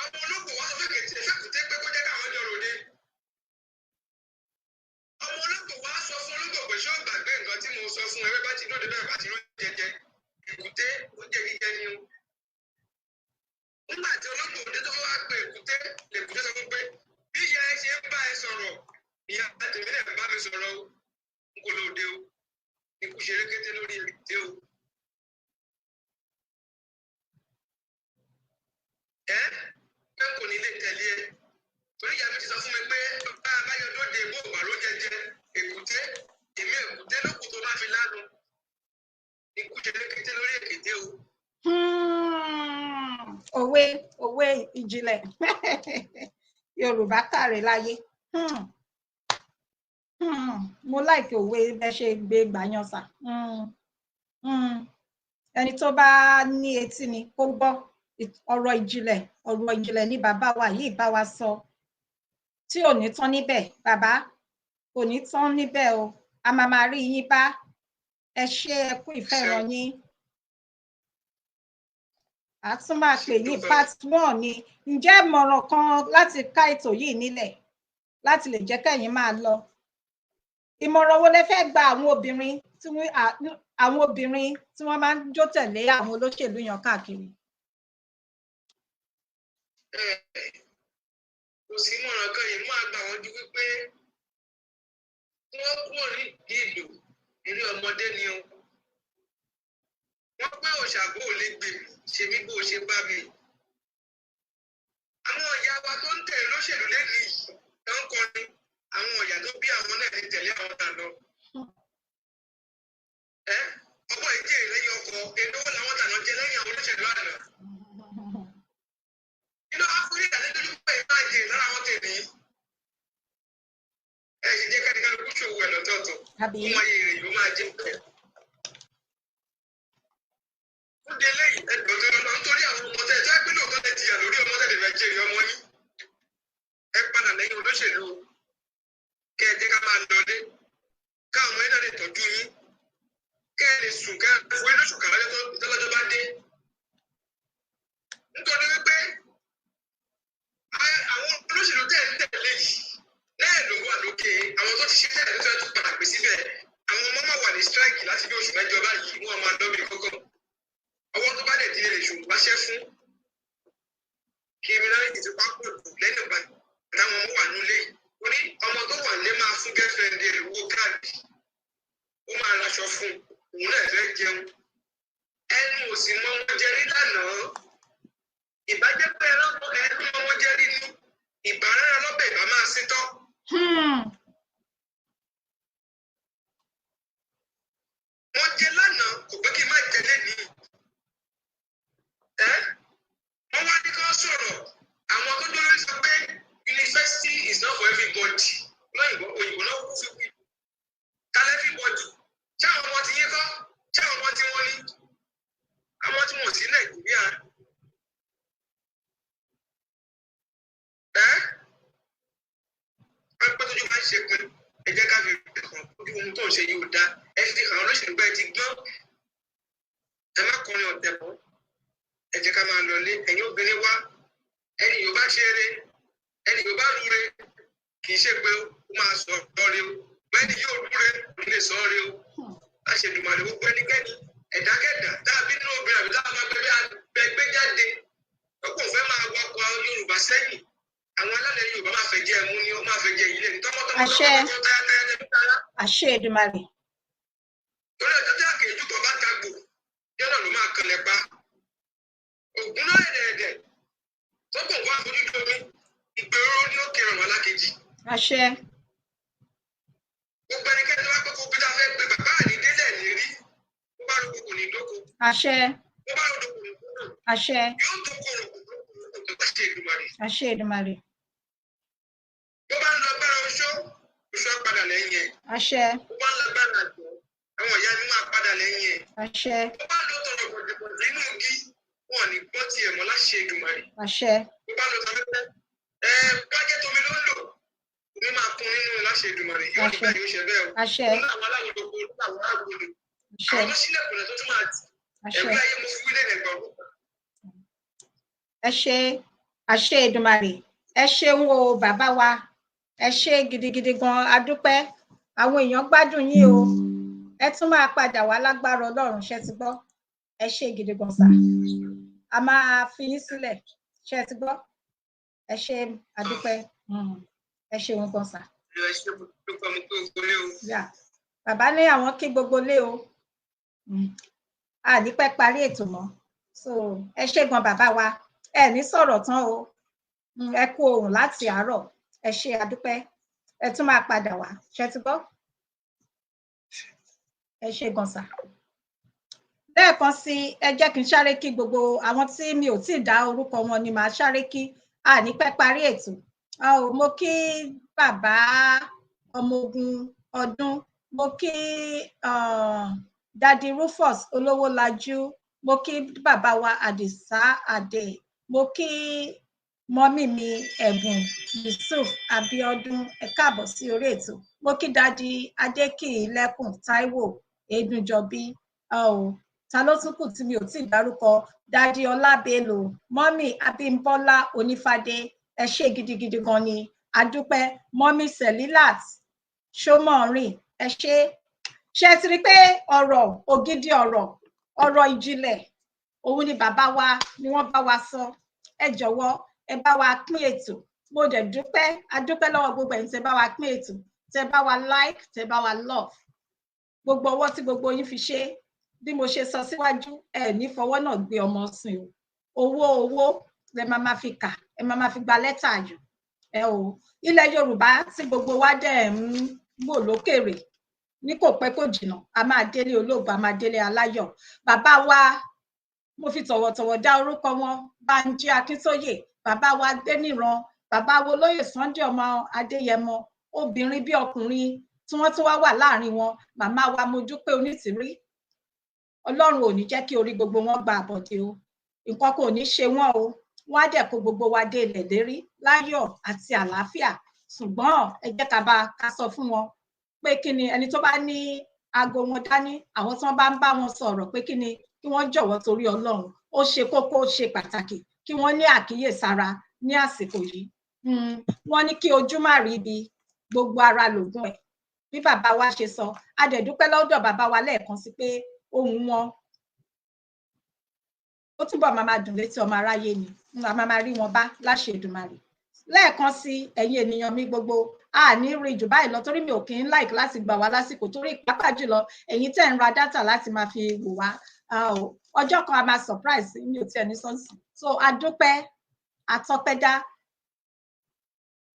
Ọmọ ológbò wà ló fẹ́ fẹ́kùté pé kó jẹ́ káwọn jọ ròde. Ọmọ ológbò wá sọ fún ológbò pé ṣé ó gbàgbé nǹkan tí mo sọ fún ẹ bá ti lóde bẹ́ẹ̀ bá ti lóde jẹjẹ èkúté ó jẹ jíjẹ ni o. Nígbà tí ológbò dé tó fẹ́ wá pe èkúté, lèkúté sọ fún pé bí ìyá ẹ ṣe ń bá ẹ sọ̀rọ̀, ìyá tèmi náà ń bá mi sọ̀rọ̀ o, n kò lóde o, ikú ṣeré kété lórí èkúté o. Ẹ pé kò ní lè tẹ̀lé ẹ torí ìyá mi ti sọ fún mi pé bá a bá yọ lóde bó wà ló jẹjẹ èkúté, èmi èkúté ló kù tó máa fi lánu, ikú ṣeré kété lórí èkété o. Òwe òwe ìjìnlẹ̀ Yorùbá kàrè láyé. Mo láìkí òwe bẹ́ ṣe gbé gbàyàn sà. Ẹni tó bá ní etí ni kó gbọ́ ọ̀rọ̀ ìjìnlẹ̀, ọ̀rọ̀ ìjìnlẹ̀ ní bàbá wa yìí bá wa sọ tí ò ní tán níbẹ̀. Bàbá kò ní tán níbẹ̀ o, a máa máa rí yín bá. Ẹ ṣé, ẹ kú ìfẹ́ ìran yín. A tún máa pè ní part 1 ni. Ǹjẹ́ ìmọ̀ràn kan láti ká ètò yìí nílẹ̀ láti lè jẹ́ kẹ́yìn máa lọ? Ìmọ̀ràn wo lẹ fẹ́ gba àwọn obìnrin tí wọ́n máa ń jó tẹ̀lé àwọn olóṣèlú yan káàkiri? Kò sí ìmọ̀ràn kan yìí máa gbà wọ́n ju wípé wọ́n kúrò nídìí ìlú eré ọmọdé ni o. Wọ́n pé òṣàbò ò lè gbè mí ṣe mí bó ṣe bá mi. Àwọn ìyá wa tó ń tẹ̀lé lóṣèlú lẹ́nu yìí tó ń kọrin, àwọn ìyá tó bí àwọn náà ti tẹ̀lé àwọn tà lọ. Ẹ ọgbọ́n ìdí èrè lẹ́yìn ọkọ̀ èdè owó làwọn tà lọ jẹ lẹ́yìn àwọn olóṣèlú àná. Inú Áfíríkà nítorí pé máa jẹ lára àwọn tèmi. Ẹ sì jẹ́ kẹ́ni-kálukú ṣòwò ẹ̀ lọ́tọ̀ọ̀tọ̀. Ó máa yẹ èrè ló máa jẹ bẹ́ẹ̀. Ó de lẹ́yìn ẹgbẹ̀rún tó lọ nítorí àwọn ọmọ tẹ̀ tó ẹgbẹ́ lóòótọ́ tẹ̀ jìyà lórí ọmọ tẹ̀ lè fẹ́ jèrè ọmọ yín. Ẹ padà lẹ́yìn olóṣèlú kẹ́ ẹ jẹ́ ká máa lọlé, káwọn ọmọ yín náà lè tọ́jú yín, kẹ́ ẹ lè sùn kẹ́ ẹ fún lóṣù kan lọ́jọ́ bá dé. Nítorí wípé àwọn olóṣèlú tẹ̀ ń tẹ̀lé yìí náà ló wà lókè, àwọn tó ti ṣe tẹ̀lé tó fẹ́ tún padà pè síbẹ̀, àwọn ọmọ máa wà ní strike láti bí oṣù mẹ́jọ báyìí, wọ́n máa lọ́bi kọ́kọ́. Ọwọ́ tó bá dẹ̀ dílé lè ṣùgbọ́n wáṣẹ́ fún criminality ti pápọ̀ jù lẹ́nu ìgbà táwọn ọmọ wà nílé. Ó ní ọmọ tó wà nílé máa fún girlfriend ẹ̀ lówó káàdì, ó máa raṣọ fún un, òun náà fẹ́ jẹun. Ẹnu ò sì mọ wọn jẹ rí lánàá. Ìbájẹ́ pé ẹnu mọ wọn jẹ rí ni ìbárẹ́ra lọ́bẹ̀ ìbá máa sí tọ́. Wọ́n jẹ lánàá kò pé kí n má jẹ lénìí. Wọ́n wá ní kí wọ́n sọ̀rọ̀, àwọn tó dúró sọ pé university is not for everybody. Lóyìnbó òyìnbó náà kú fi wí. Kálẹ̀ everybody. Ṣé àwọn ọmọ ti yín kọ́? Ṣé àwọn ọmọ tí wọ́n ní? Àwọn tí wọ́n sí Nàìjíríà. Wọ́n pẹ́ tójú máa ń ṣe pin, ẹ jẹ́ ká fi hàn bí ohun tó ń ṣe yìí ò dáa. Ẹ fi hàn olóṣèlú bẹ́ẹ̀ ti gbọ́n. Ẹ má kọrin ọ̀tẹ̀ mọ́. Ẹ jẹ́ ká máa lọlé. Ẹ̀yin obìnrin wá, ẹni yóò bá ṣe eré, ẹni yóò bá rúre, kì í ṣe pé ó máa sọ ọ́ re o. Bẹ́ẹ̀ni yóò rúre, kò ní lè sọ ọ́ re o. Láṣẹ Èdùmàrè gbogbo ẹnikẹ́ni, ẹ̀dákẹ́dà, dábí nínú obìnrin àbí táwọn agbẹ́gbẹ́ jáde. Ó kò fẹ́ máa wakọ̀ Yorùbá sẹ́yìn. Àwọn alálẹ̀ Yorùbá máa fẹ́ jẹ ẹmu ni ó máa fẹ́ jẹ ìlẹ̀ ní tọmọtọmọ tọmọtọmọ táyátáyá tẹbí tará. Àṣẹ Èdùmàrè. Torí ọjọ́ tí àkèjú kan bá tagbò, yọ́nà ló máa kanlẹ̀ pa. Ògùn náà ẹ̀dẹ̀ẹ̀dẹ̀ tó kò wá fojú domi, ìgbèrò ni ó kẹrànwá lákejì. Àṣẹ. Gbogbo ẹnikẹ́ni tó bá pé kó bí tá a fẹ́ pé bàbá àní délẹ̀ lérí, bó bá roko kò ní dóko, Àṣẹ. Bó bá rodò kò ní dódò, Àṣẹ. Yóò tó kó rògbò tó bá ṣe Èdùmàrè. Àṣẹ Èdùmàrè. Bó bá ń lọ agbára oṣó, oṣó á padà lẹ́yìn ẹ̀. Àṣẹ. Bó bá ń lọ agbára àjọ, àwọn ìyá mi máa padà lẹ́yìn ẹ̀. Àṣẹ. Bó bá lọ tọrọ gbọ̀dẹ̀gbọ̀dẹ̀ nínú igi, wọn ò ní gbọ́ tiẹ̀ mọ́ láṣẹ Èdùmàrè. Àṣẹ. Bó bá lọ tafẹ́fẹ́, ẹ bá jẹ́ tómi ló ń lò, omi máa kún nínú láṣẹ Èdùmàrè. Yóò ní bẹ́ẹ̀, yóò ṣe bẹ́ẹ̀ o. Àṣẹ. Òun náà àwọn aláwọ̀ gbogbo, òun náà àwọn aláwọ̀ Àṣẹ. àwọn tó sílẹ̀kùn rẹ̀ tó tún máa tì. Àṣẹ. Ẹ̀rí ayé mo fi wílẹ̀ lẹ́gbọ̀n. Ẹ ṣé, àṣẹ Èdùmàrè. Ẹ ṣeun o, bàbá wa, ẹ ṣé gidigidi gan. A dúpẹ́, àwọn èèyàn gbádùn yín o. Ẹ tún máa padà wá lágbára Ọlọ́run, ṣé ti gbọ́? Ẹ ṣé gidi gan sà. A máa fi yín sílẹ̀, ṣé ti gbọ́? Ẹ ṣé, a dúpẹ́. Ẹ ṣeun gan sà. Ẹ ṣé, mo dúpẹ́, mo pé o lé o. Yeah. Bàbá ní àwọn kí gbogbo lé o. A ní pẹ́ parí ètò mọ́, so ẹ ṣé gan, bàbá wa. Ẹ ní sọ̀rọ̀ tán o. Ẹ kú ohùn láti àárọ̀. Ẹ ṣé, a dúpẹ́. Ẹ tún máa padà wá, ṣé ti gbọ́? Ẹ ṣé gan sà. Lẹ́ẹ̀kan sí, ẹ jẹ́ kí n sáré kí gbogbo àwọn tí mi ò tíì dá orúkọ wọn ni màá sáré kí. A ní pẹ́ parí ètò. A ò, mo kí bàbá ọmọ ogun ọdún, mo kí Daddy Rufus Olówólajú, mo kí bàbá wa Àdìsá Àdè, mo kí mummy mi Ẹ̀bùn Yusuf Abiodun, ẹ káàbọ̀ sí orí ètò. Mo kí Daddy Adékìlẹ́kùn Táíwò Ẹdúnjọbí. Ọ̀ ta ló tún kù tí mi ò tí ì dárúkọ? Daddy Ọlábélò, mummy Abímbọ́lá Onífádé, ẹ ṣé gidigidi gan ni, adúpẹ́. Mummy Selilat Ṣómọrìn, ẹ ṣé. Ṣé ẹ ti rí i pé ọ̀rọ̀ ògidì, ọ̀rọ̀, ọ̀rọ̀ ìjìnlẹ̀ òun ni bàbá wa ni wọ́n bá wa sọ. Ẹ jọ̀wọ́, ẹ bá wa pín ètò. Mo dẹ̀ dúpẹ́, adúpẹ́ lọ́wọ́ gbogbo ẹ̀yin tẹ́ bá wa pín ètò, tẹ́ bá wa like, tẹ́ bá wa love. Gbogbo ọwọ́ tí gbogbo yín fi ṣe, bí mo ṣe sọ síwájú, ẹ ní fọwọ́ náà gbé ọmọ sìn o. Owó owó lẹ máa ma fi kà, ẹ máa ma fi gba lẹ́tà ayọ̀ ẹ o. Ilẹ̀ Yorùbá tí gbogbo wa dẹ̀ ń wò lókèrè, ní kò pẹ́ kò jìnnà, a máa délé olóògbé, a máa délé aláyọ̀. Bàbá wa, mo fi tọ̀wọ̀tọ̀wọ̀ dá orúkọ wọn, Bánjí Akíntóyè, bàbá wa Adéníran, bàbá wo lóyè Sunday ọmọ Adéyẹmọ, obìnrin bí ọkùnrin tí wọ́n tún wá wà láàrin wọn, màmá wa Modúpẹ́ Onítìrí. Ọlọ́run ò ní jẹ́ kí orí gbogbo wọn gba àbọ̀dé o. Nǹkan kò ní ṣe wọ́n o. Wọ́n á dẹ̀ kó gbogbo wa dé ilẹ̀ lérí láyọ̀ àti àlàáfíà. Ṣùgbọ́n ẹ jẹ́ ká bá ká sọ fún wọn pé kí ni ẹni tó bá ní aago wọn dání, àwọn tí wọ́n bá ń bá wọn sọ̀rọ̀, pé kí ni kí wọ́n jọ̀wọ́ torí Ọlọ́run. Ó ṣe kókó, ó ṣe pàtàkì kí wọ́n ní àkíyèsára ní àsìkò yìí. Wọ́n ní kí ojú má rí ibi, gbogbo ara lògùn ẹ̀, bí bàbá wa ṣe sọ. A dẹ̀ dúpẹ́ lọ́dọ̀ bàbá wa lẹ́ẹ̀kan sí pé ohùn wọn ó túbọ̀ máa máa dùn létí ọmọ aráyé ni. A máa máa rí wọn bá láṣẹ Èdùmàrè. Lẹ́ẹ̀kan sí, ẹ̀yin ènìyàn mi gbogbo, a ní rí jù báyìí lọ torí mi ò kí ń like láti gbà wá lásìkò, torí pàápàá jùlọ ẹ̀yin tẹ́ ń ra data láti máa fi wò wá. Ọjọ́ kan a máa surprise, mi ò tiẹ̀ ní sọ́ọ̀sì. So a dúpẹ́, àtọpẹ́dá.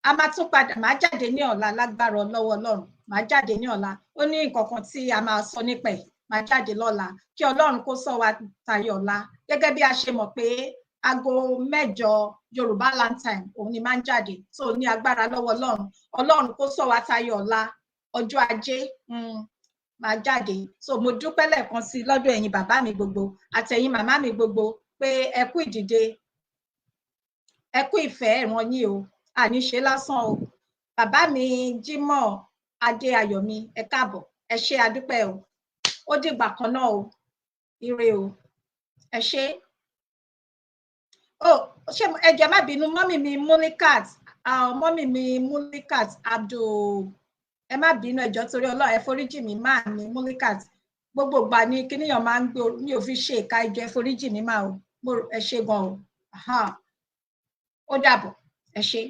A máa tún padà máa jáde ní ọ̀la lágbára lọ́wọ́ Ọlọ́run. Máa jáde ní ọ̀la, ó ní nǹkan kan tí a máa sọ nípa ẹ̀. Máa jáde lọ́la, kí Ọlọ́run kó sọ wa tayọ ọ̀la. Gẹ́gẹ́ bí a ṣe mọ̀ pé aago 8 Yorùbá Land Time òun ni máa ń jáde, tó ní agbára lọ́wọ́ Ọlọ́run. Ọlọ́run kó sọ wa tayọ ọ̀la, ọjọ́ Ajé, máa jáde. So mo dúpẹ́ lẹ́ẹ̀kan sí lọ́dọ̀ ẹ̀yin bàbá mi gbogbo àtẹ̀yin màmá mi gbogbo pé ẹ kú ìdìde, ẹ kú ìfẹ́ ìran yín o. Àní ṣe lásán o. Bàbá mi Jimoh Adé Ayọ̀mí, ẹ káàbọ̀, ẹ ṣé, adúpẹ́ o. Ó dìgbà kan náà o. Ire o, ẹ ṣé o. Ṣé ẹ jọ̀ọ́, má bínú, mummy mi Mulikat, mummy mi Mulikat Abdul, ẹ má bínú, ẹ jọ̀ọ́ torí Ọlọ́run, ẹ foríjì mi. Máa mi Mulikat, gbogbo ìgbà ni kíníyàn máa ń gbé, mi ò fi ṣe ìka. Ẹ jọ̀ọ́, ẹ foríjì mi máa o. Ẹ ṣé gan o. Ó dàbọ̀, ẹ ṣé.